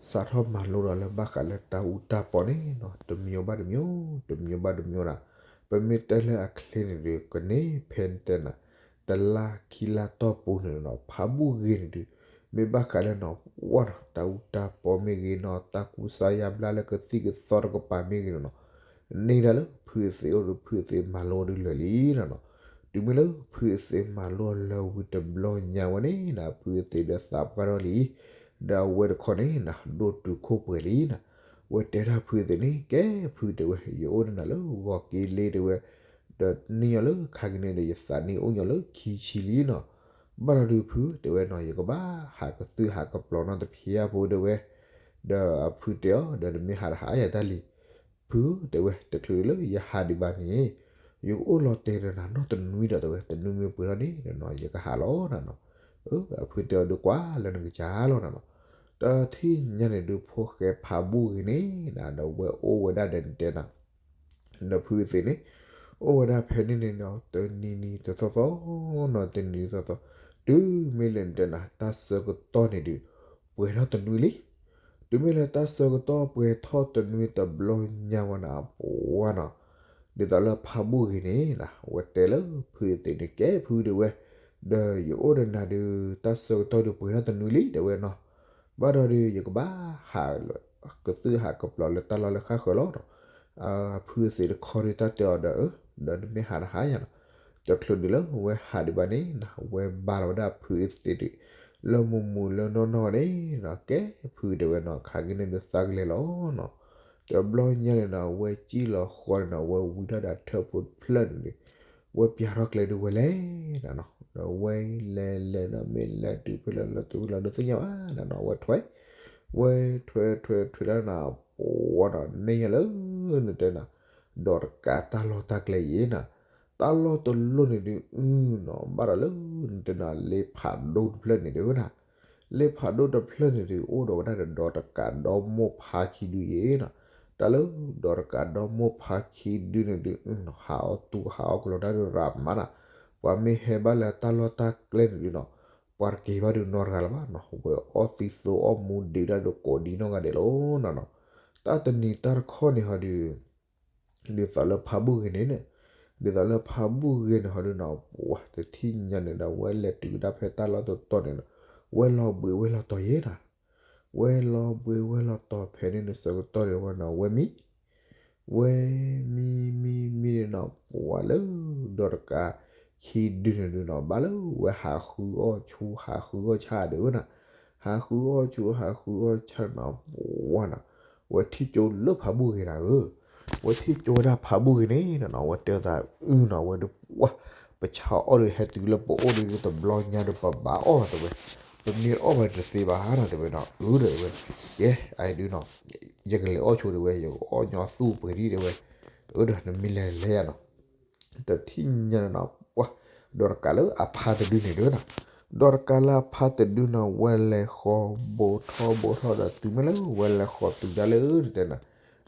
စးထီၣ်မၤလိဒီးလၢဘၣ်ဃးလၢတၢ်အူတၢ်ပီန့ၣ်နီၤ တမံၤဘၣ်တမံၤ တမံၤဘၣ်တမံၤနီၤ, ပမ့ၢ်တဲလၢအချ့န့ၣ်ဒုး ကန့ၢ်ဖဲတဲနၤ တလါခံလါတီၢ်ပူၤန့ၣ်နီၤ ဖးဘူၣ်ဂ့ၤန့ၣ်ဒုး မ့ၢ်ဘၣ်ဃးလၢနီၤ ပှၤနီၤ တၢ်အူတၢ်ပီမ့ၢ်ဂ့ၤနီၤ တၢ်ကူစါယါဘျါလၢကသံၣ်ကသီတကပၤမ့ၢ်ဂ့ၤန့ၣ်နီၤ န့ၢ်ဒၣ်လၢဖုအသ့ၣ်အိၣ်ဒီး ဖုအသ့ၣ်မၤလိဒုးလၢာ်လံနီၤနီၤ, တုၤမ့ၢ်လၢဖုအသ့ၣ်မၤလိလၢာ်ဝံၤတဘျီညါဝဲန့ၣ်နီၤ ဖုအသ့ၣ်ဒီးသးပှၢ်ထီၣ်လံ, ဒီးအဝဲတခီန့ၣ်နီၤ ဒိၣ်တုာ်ခိၣ်ပှဲၤလံနီၤ, ဝဲတဲဒၣ်ဖုအသ့ၣ်န့ၣ် ကဲဖုတဲဝဲ ယအိၣ်ဒီးနၤလၢဂီၤက့လ့တဲဝဲ, ဒီးန့ၢ်ညီလၢခါကန့ၣ်ဒီး ယသးန့ၣ်အိၣ်ညီလၢခံဆံလံနီၤ, ဘၣ်ဒီးဒုးဖုတဲဝဲနီၤ ယကဘၣ်ဟးကသုၣ်ဟးကပျီၤနီတဖျၢၣ်ဖိတဲဝဲ, ဒီးအဖုတဲအီၤ ဒီးနမ့ၢ်ဟးတဟးယၤတၢ်လံ, ဖုတဲဝဲ တချုးလၢယဟးဒံးဘၣ်န့ၣ် ယကအိၣ်လီၤတဲာ်ဒီးနၤနီတနွံဒီးတဲဝဲ တနွံမ့ၢ်ပှဲၤထီၣ်န့ၣ်နီၤ ယကဟးလီၤနီၤနီၤ, အဖုတဲအီၤဒုးကွၢ်လၢနကစၢ်လီၤနီၤနီၤ, တထံၣ်ညါန့ၣ်ဒုးဖိၣ်ဃဲဖးဘူၣ်ဂ့ၤန့ၣ်နီၤ ဒီးဝဲအိၣ်ဝဲဒၣ်ဒီးနတဲနၤ ဒီးဖုအသ့ၣ်န့ၣ် အိၣ်ဝဲဒၣ်ဖဲန့ၣ်န့ၣ်နီၤ တနံၤနံၤတသီသီနီၤ တနံၤနံၤတသီသီ, တုၤမ့ၢ်လၢနတဲနၤ တၢ်ဆၢကတီၢ်န့ၣ်ဒုး ပှဲၤထီၣ်တနွံလံ, တုၤမ့ၢ်လၢတၢ်ဆၢကတီၢ်ပှဲၤထီၣ်တနွံတဘျီညါဝဲန့ၣ် အပှၤနီၤ, ဒ်သိးလၢဖးဘူၣ်ဂ့ၤန့ၣ်နီၤ ဝဲတဲလၢဖုအသ့ၣ်န့ၣ် ကဲဖုတဲဝဲ, ဒီးယအိၣ်ဒီးနၤဒုး တၢ်ဆၢကတီၢ်ဒုးပှဲၤထီၣ်တနွံလံတဲဝဲနီၤ, ဘၣ်ဒီးဒုး ယကဘၣ်ဟး ကသုၣ်ဟးကပျီၤလၢတၢ်လီၢ်လၢဃၣ်ဃၢၤလီၤနီၤ, ဖုအသ့ၣ်တခီဒုးတၢ်တဲအီၤဒီး အၢ ဒီးနမ့ၢ်ဟးနဟးယၤနီၤ, တချုးဒုးလၢဝဲဟးဒံးဘၣ်န့ၣ်နီၤ ဝဲဘါလီၤဝဲဒၣ်ဖုအသ့ၣ်ဒုး လၢမုာ်မုာ်လၢနီၢ်နီၢ်န့ၣ်နီၤ ကဲဖုတဲဝဲနီၤ ခါက့ၤန့ၣ်ဒုးသးကလဲၤလီၤနီၤ, တဘျီညါန့ၣ်နီၤ ဝဲစံၣ်လီၤဃီန့ၣ်နီၤ ဝဲဝံၤထီၣ်ဒီးထၢၣ်ဖိတဖျၢၣ်န့ၣ်ဒုး ဝဲပျၢ်ထီၣ်ကျဲဒုးဝဲလဲၤနီၤနီၤ, ဒီးဝဲလဲၤလဲၤနီၤ မ့ၢ်လဲၤတုၤဖဲလဲၣ်လၢတုၤဖဲလဲၣ်လၢတသ့ၣ်ညါဘၣ်နီၤနီၤ ဝဲထွဲ ဝဲထွဲထွဲထွဲလၢနီၤ ပှၤနီၤ န့ၢ်ညါလၢ နတဲနၤ ဒီးတကးတၢ်လီၢ်တၢ်ကျဲအံၤနီၤ, တၢ်လီၢ်တလီၢ်န့ၣ်ဒုး အုနီၤ ဘၣ်ဒီးလၢ နတဲနၤ လ့ဖးဒိၣ်တဖျၢၣ်န့ၣ်ဒုးနီၤ, လ့ဖးဒိၣ်တဖျၢၣ်န့ၣ်ဒုး အိၣ်ဒီးဝဲဒၣ်ဒီးဒီးတကးဒီမိၢ်ဖါခံဒုအံၤနီၤ, တၢ်လၢဒီးတကးဒီမိၢ်ဖါခံဒုန့ၣ်ဒုး အုနီၤ ဟးအီၣ်တူၢ်ဟးအီၣ်ကလီတၢ်ဒုးရၤမးနီၤ, ပှၤမ့ၢ်ဟဲဘၣ်လၢတၢ်လီၢ်တၢ်ကျဲန့ၣ်ဒုးနီၤ ပှၤတက့ၤဘၣ်ဒုးနီတဂၤလၢၤဘၣ်နီၤ, ဝဲအီၣ်သံသိအီၣ်မူဒံးဒၣ်ဒီးကိးဒံးနီၢ်ဂၤဒဲးလီၤနီၤနီၤ, တၢ်တနံၤတၢ်တခီန့ၣ်ဟီဒုး ဒ်သိးလၢဖးဘူၣ်ဂ့ၤန့ၣ်, ဒ်သိးလၢဖးဘူၣ်ဂ့ၤန့ၣ်ဟီဒုးနီၤ ပှၤတထံၣ်ညါန့ၣ်ဒီး ဝဲလဲၤတုၤဝဲဒၣ်ဖဲတၢ်လီၢ်တတီၤန့ၣ်နီၤ, ဝဲလီၤဘှံးဝဲလီၤတီၤယဲနီၤ, ဝဲလီၤဘှံးဝဲလီၤတီၤဖဲန့ၣ်န့ၣ် ဆၢကတီၢ်န့ၣ်ဝဲနီၤ ဝဲမံ ဝဲမံမံမံန့ၣ်နီၤ ပှၤလၢ ဒီးတကးခံဒုန့ၣ်ဒုးနီၤ ဘၣ်လၢဝဲဟးဃုအီၣ်ဆူၣ်ဟးဃုအီၣ်ဆၣ်ဒုးနီၤ, ဟးဃုအီၣ်ဆူၣ်ဟးဃုအီၣ်ဆၣ်နီၤ ပှၤနီၤ, ဝဲထံၣ်ကၠိလၢဖးဘူၣ်ဂ့ၤနၤဧၢ, ဝဲထံၣ်ကၠိဝဲဒၣ်ဖးဘူၣ်ဂ့ၤန့ၣ်နီၤ ဝဲတဲသးအုနီၤ ဝဲဒုးပှၤ ပဆါအီၣ်ဒီးဟဲတုၤလၢပအိၣ်ဒုးတဘျီညါဒီးပဘၣ်အီၣ်လီၤတဲဝဲ, ပမ့ၢ်အီၣ်ဘၣ်တသ့ဘၣ်နီၤ တဲဝဲနီၤ, အၢ တဲဝဲ, ကဲ အဒုနီၤ, ယကလဲၤအီၣ်ဆိတဲဝဲ, ယကအီၣ်ညီသူၣ်ပှဲၤဒံးတဲဝဲ, အၢ ဒီးနမ့ၢ်လဲၤလဲၤယၤနီၤ, တထံၣ်ညါန့ၣ်နီၤ, ပှၤ ဒီးတကးလၢအဖါတဒုန့ၣ်တဲဝဲနီၤ, ဒီးတကးလၢအဖါတဒုနီၤ ဝဲလဲၤဃီၤဘိးထီၣ်ဘိးထီၣ်ဒီး တုၤမ့ၢ်လၢဝဲလဲၤဃီၤတုၤဒၣ်လၢ တဲနီၤ,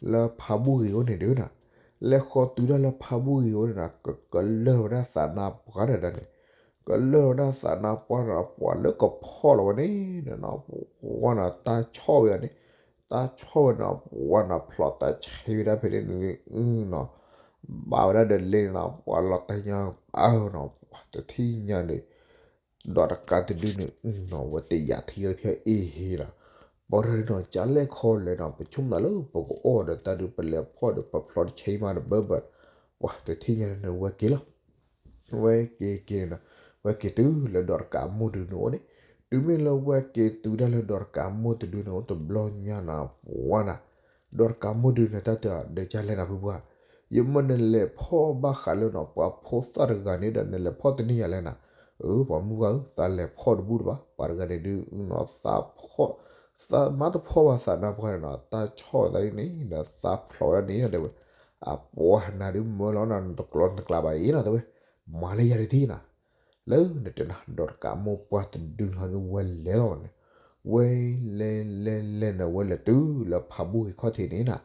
လၢဖါဘူၣ်ဂ့ၤအိၣ်န့ၣ်တဲဝဲနီၤ, လဲၤဃီၤတုၤဒၣ်လၢဖါဘူၣ်ဂ့ၤအိၣ်န့ၣ်နီၤ ကကလၢၢ်ဝဲဒၣ်သးနါပှၢ်ဒီးဒၣ်န့ၣ် ကလၢၢ်ဝဲဒၣ်သးနါပှၢ်ဒီး ပှၤလၢကဖီၣ်လီၤဝဲန့ၣ်နီၤ, ပှၤနီၤ တၢ်ဆီၣ်ဝဲအီၤန့ၣ်, တၢ်ဆီၣ်ဝဲနီၤ ပှၤနီၤ ဖျိးတၢ်ဆဲးဝဲဒၣ်ဖဲန့ၣ်နီၤ, ဘၣ်ဝဲဒၣ်ဒီးလဲၤနီၤ ပှၤလီၤတၢ်ညါအၢနီၤ, တထံၣ်ညါန့ၣ် ဒီးတကးတဒုန့ၣ်နီၤ ဝဲတယာ်ထံလၢဖဲအ့ဟ့နီၤ, ပှၤရၤဒုနီၤ ကလဲၣ်ခီလဲၣ်နီၤ ပဆိကမိၣ်သးလၢပကအီၣ်ဒီးတၢ်ဒုး ပလဲၤဖီၣ်ဒီး ပဖျိးတဆဲးမးဒီး ဘၣ်ဘၣ်, ပှၤတထံၣ်ညါန့ၣ် ဝဲက့ၤလီၤ ဝဲက့ၤက့ၤန့ၣ်နီၤ, ဝဲက့ၤတုၤလၢဒီးတကးအမိၢ်တဒုန့ၣ်အိၣ်န့ၣ်, တုၤမ့ၢ်လၢဝဲက့ၤတုၤဒၣ်လၢဒီးတကးအမိၢ်တဒုန့ၣ်အိၣ်တဘျီညါနီၤ ပှၤနီၤ, ဒီးတကးအမိၢ်တဒုန့ၣ် တၢ်တဲအီၤ ဒီးကလဲၣ်နၤဖုပှၢ်, ယမ့ၢ်နလဲၤဖီၣ်ဘၣ်ဃးလၢနီၤ ပှၤဖိသၣ်တဂၤန့ၣ်ဒီး နလဲၤဖီၣ်တန့ၢ်ယၤလဲၣ်နၤ, အၢ ပှၤမုၣ်ပှၢ်ဧၢ သးလဲၤဖီၣ်တဘူၣ်တဘၣ် ပှၤတဂၤန့ၣ်ဒုးနီၤ သးဖီၣ် သးမၤတဖီၣ်ဘၣ်သးနါပှၢ်န့ၣ်နီၤ တၢ်ဆီၣ်သးဒ်န့ၣ်ဒီး သးဖျိးဝဲဒၣ်န့ၣ်နီၤ တဲဝဲ, အပှၤနၤဒုးမၢလီၤနီၤ နတကျိၤနတကျါဘၣ်အံၤနီၤ တဲဝဲ, မၤလၢယၤတထံၣ်နီၤ, လၢနတဲနီၤ ဒီးတကးမိၢ်ပှၢ်တဒုန့ၣ်ဝဲလဲၤလီၤန့ၣ်, ဝဲလဲၤလဲၤလဲၤန့ၣ် ဝဲလဲၤတုၤလၢဖးဘူၣ်ဂ့ၤခီၣ်ထံးန့ၣ်နီၤ,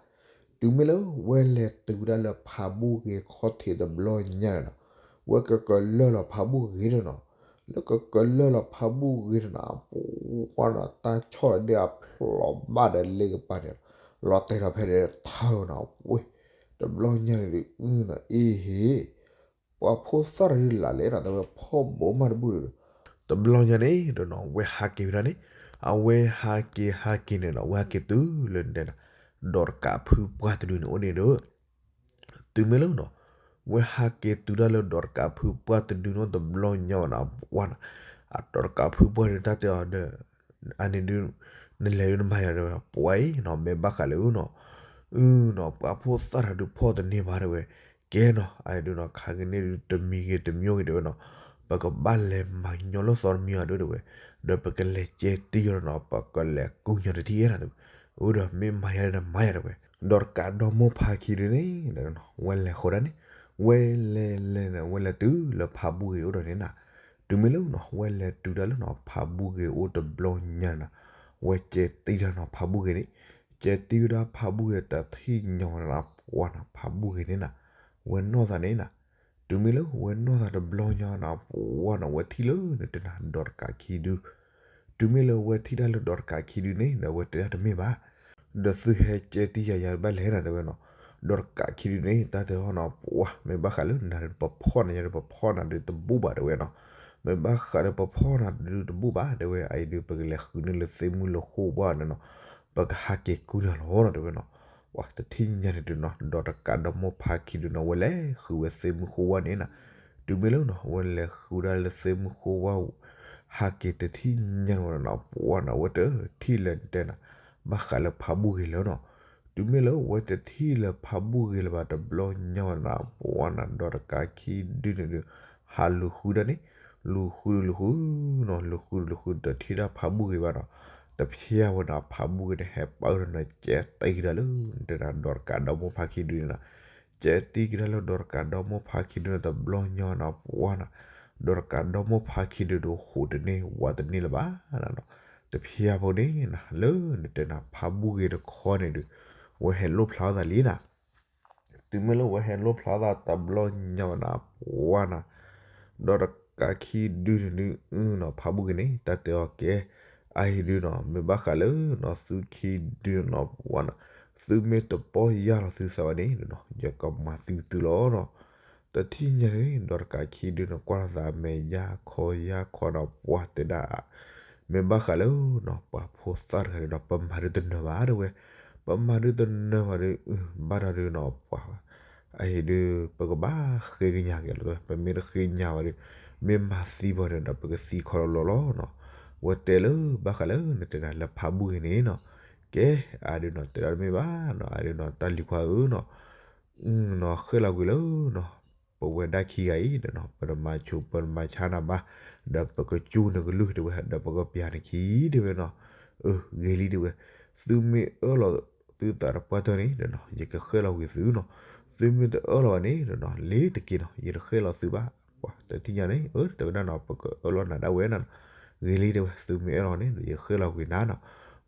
တုၤမ့ၢ်လၢဝဲလဲၤတုၤဒၣ်လၢဖးဘူၣ်ဂ့ၤခီၣ်ထံးတဘျီညါန့ၣ်နီၤ, ဝဲကကလၢၢ်လီၤဖးဘူၣ်ဂ့ၤန့ၣ်နီၤ, လၢကကလၢၢ်လီၤဖးဘူၣ်ဂ့ၤန့ၣ်နီၤ ပှၤနီၤ တၢ်ဆီၣ်ဒၣ်အဖျိးဘၣ်ဒီးလ့ကပၤန့ၣ်, လီၤတဲာ်လီၤဖဲန့ၣ်ထၢနီၤ, ဝဲ တဘျီညါန့ၣ်ဒုးနီၤ အ့ဟ့ ပှၤဖိသၣ်တဒုလၢ်လဲၣ်နီၤ တဲဝဲဖီၣ်ဘိးမးတဘူၣ်ဒီး, တဘျီညါန့ၣ်ဒီးနီၤ ဝဲဟးက့ၤဝဲဒၣ်န့ၣ်, အဝဲဟးက့ၤဟးက့ၤန့ၣ်နီၤ ဝဲဟးက့ၤတုၤလၢနတဲနီၤ ဒီးတကးဖုပှၢ်တဒုန့ၣ်အိၣ်န့ၣ်ဒီး တုၤမ့ၢ်လၢနီၤ ဝဲဟးက့ၤတုၤဒၣ်လၢဒီးတကးဖုပှၢ်တဒုန့ၣ်အိၣ်တဘျီညါဘၣ်နီၤ ပှၤနီၤ, အဒီးတကးဖုပှၢ်ဒုးတၢ်တဲအီၤဒီး အန့ၣ်ဒုး နလဲၤဒုးနမၤယၤတဲဝဲ ပှၤအံၤနီၤ မ့ၢ်ဘၣ်ဃးလၢနီၤ အုနီၤ ပှၤဖိသၣ်တဒုးဖီၣ်တန့ၢ်ဘၣ်တဲဝဲ, ကဲနီၤ အဒုးနီၤ ခါကန့ၢ်ဒုးတမံၤဂ့ၤတမံၤဂ့ၤတဲဝဲနီၤ, ပကဘၣ်လဲၤမၤညီလၢသီတမံၤအီၤဒုးတဲဝဲ, ဒီးပကလဲၤကဲတံၢ်ယီၤနီၤ ပကလဲၤကူညီတထံၣ်နီၤတဲဝဲ, အဒီးမ့ၢ်မၤယၤဒီးမၤယၤတဲဝဲ, ဒီးတကးဒီမိၢ်ဖါခံဒုန့ၣ် ဝဲလဲၤဃီၤဒၣ်န့ၣ်, ဝဲလဲၤလဲၤန့ၣ် ဝဲလဲၤတုၤလၢဖးဘူၣ်ဂ့ၤအိၣ်ဒီးန့ၣ်နီၤ, တုၤမ့ၢ်လၢနီၤ ဝဲလဲၤတုၤဒၣ်လၢနီၤ ဖးဘူၣ်ဂ့ၤအိၣ်တဘျီညါန့ၣ်နီၤ, ဝဲကဲတံၢ်ဒၣ်နီၤ ဖးဘူၣ်ဂ့ၤန့ၣ်, ကဲတံၢ်ဝဲဒၣ်ဖးဘူၣ်ဂ့ၤတထံၣ်ညါဝဲနီၤ ပှၤနီၤ ဖးဘူၣ်ဂ့ၤန့ၣ်နီၤ, ဝဲနီၢ်သးန့ၣ်နီၤ, တုၤမ့ၢ်လၢဝဲနီၢ်သးတဘျီညါနီၤ ပှၤနီၤ ဝဲထံၣ်လၢနတဲနီၤ ဒီးတကးခံဒု တုၤမ့ၢ်လၢဝဲထံၣ်တၢ်လၢဒီးတကးခံဒုန့ၣ် ဒီးဝဲတဲဒၣ်တမ့ၢ်ဘၣ်, ဒီးသုဟဲကဲတံၢ်ယၤယၤဘၣ်လဲၣ်နီၤတဲဝဲနီၤ, ဒီးတကးခံဒုန့ၣ် တၢ်တဲဟီနီၤ ပှၤ မ့ၢ်ဘၣ်ဃးလၢနၤဒီးပဖီၣ်နၤယၤဒီးပဖီၣ်နၤဒုးတဘူၣ်ဘၣ်တဲဝဲနီၤ, မ့ၢ်ဘၣ်ဃးဒီးပဖီၣ်နၤဒုးတဘူၣ်ဘၣ်တဲဝဲ အအံၤဒုး ပကလဲၤဃုန့ၢ်လၢသ့ၣ်မုၢ်လၢဃိဝါန့ၣ်နီၤ, ပကဟးက့ၤကူန့ၢ်လီၤနီၤတဲဝဲနီၤ, ပှၤတထံၣ်ညါန့ၣ်ဒုးနီၤ ဒီးတကးဒီမိၢ်ဖါခံဒုနီၤ ဝဲလဲၤဃုဝဲသ့ၣ်မုၢ်ဃိဝါန့ၣ်နီၤ, တုၤမ့ၢ်လၢနီၤ ဝဲလဲၤဃုဒၣ်လၢသ့ၣ်မုၢ်ဃိဝါ ဟးက့ၤတထံၣ်ညါဝဲနီၤ ပှၤနီၤ ဝဲတထံၣ်လၢနတဲနီၤ ဘၣ်ဃးလၢဖးဘူၣ်ဂ့ၤလၢနီၤ, တုၤမ့ၢ်လၢဝဲတထံၣ်လၢဖးဘူၣ်ဂ့ၤလၢၤဘၣ်တဘျီညါဝဲနီၤ ပှၤနီၤ ဒီးတကးခံဒုန့ၣ်ဒုး ဟးလူၤဃုဒၣ်န့ၣ်, လူၤဃုလူၤဃုနီၤ လူၤဃုလူၤဃုတထံၣ်ဒၣ်ဖးဘူၣ်ဂ့ၤဘၣ်နီၤ, တဖျါဝဲနီၤ ဖးဘူၣ်ဂ့ၤန့ၣ် ဟဲပာ်ဒီးနီၤ ကဲတံၢ်ကဒါလၢ နတဲနီၤ ဒီးတကးဒီမိၢ်ဖါခံဒုန့ၣ်နီၤ, ကဲတံၢ်ကဒါလၢဒီးတကးဒီမိၢ်ဖါခံဒုန့ၣ် တဘျီညါနီၤ ပှၤနီၤ, ဒီးတကးဒီမိၢ်ဖါခံဒုဒီး ဟိးတန့ၢ်ဝးတန့ၢ်လၢၤဘၣ်နီၤ, တဖျါဖိန့ၣ်နီၤ လၢနတဲနီၤ ဖးဘူၣ်ဂ့ၤတခီန့ၣ်ဒုး ဝဲဟဲလိၣ်ဖျါအသးလံနီၤ တုၤမ့ၢ်လၢဝဲဟဲလိၣ်ဖျါသးတဘျီညါဝဲနီၤ ပှၤနီၤ, ဒီးတကးခံဒုန့ၣ်ဒုး အုနီၤ ဖးဘူၣ်ဂ့ၤန့ၣ် တၢ်တဲအီၤကဲ, အအံၤဒုးနီၤ မ့ၢ်ဘၣ်ဃးလၢနီၤ သုခံဒုနီၤ ပှၤနီၤ, သုမ့ၢ်တပီၢ်ယၢ်လီၤသုသးဘၣ်န့ၣ်နီၤ ယကမၤသုသုလီၤနီၤ, တထံၣ်ညါန့ၣ် ဒီးတကးခံဒုနီၤ ကွၢ်လီၤသးမဲာ်ယၢ်ခီယၢ်ခီနီၤ ပှၤတဲဒၣ် မ့ၢ်ဘၣ်ဃးလၢနီၤ ပှၤဖိသၣ်တဂၤန့ၣ်ဒီး ပမၤဒုးတနၢၤဘၣ်တဲဝဲ, ပမၤဒုးတနၢၤဘၣ်ဒုး ဘၣ်ဒီးဒုးနီၤ ပှၤ အအံၤဒုး ပကဘၣ်ဃ့ကညးက့ၤလီၤတဲဝဲ, ပမ့ၢ်တဃ့ကညးဘၣ်ဒုး မ့ၢ်မၤသံပှၤန့ၣ်ဒီး ပကသံခီလီၤလီၤလီၤနီၤ, ဝဲတဲလၢဘၣ်ဃးလၢနတဲဒၣ်လၢဖးဘူၣ်ဂ့ၤန့ၣ်နီၤ, ကဲ အဒုးနီၤ တဲဒၣ်တမ့ၢ်ဘၣ်နီၤ အဒုးနီၤ တၢ်လံၤခွါဧၢနီၤ နီၤ ဃ့လီၤကွံာ်လၢနီၤ, ပ ပဝဲဒၣ်ခံဂၤအံၤဒီးနီၤ ပတမၤဆူးပတမၤဆါနၤဘၣ်, ဒီးပကစူၢ်နကလုၢ်တဲဝဲ ဒီးပကပျၢ်နခံတဲဝဲနီၤ, အၢ ဂ့ၤလံတဲဝဲ, သုမ့ၢ်အၢၣ်လီၤသုသးတပှၢ်တၢၢ်န့ၣ်ဒီးနီၤ ယကဃဲၣ်လီၤကွံာ်သုနီၤ, သုမ့ၢ်တအၢၣ်လီၤဘၣ်န့ၣ်ဒီးနီၤ လ့ၤတက့ၤနီၤ ယတဃဲၣ်လီၤသုဘၣ်, ပှၤတထံၣ်ညါန့ၣ် အၢ တဲဝဲဒၣ်နီၤ ပကအၢၣ်လီၤနၤဒၣ်ဝဲနီၤ, ဂ့ၤလံတဲဝဲ သုမ့ၢ်အၢၣ်လီၤန့ၣ်ဒီး ယဃဲၣ်လီၤကွံာ်နၤနီၤ,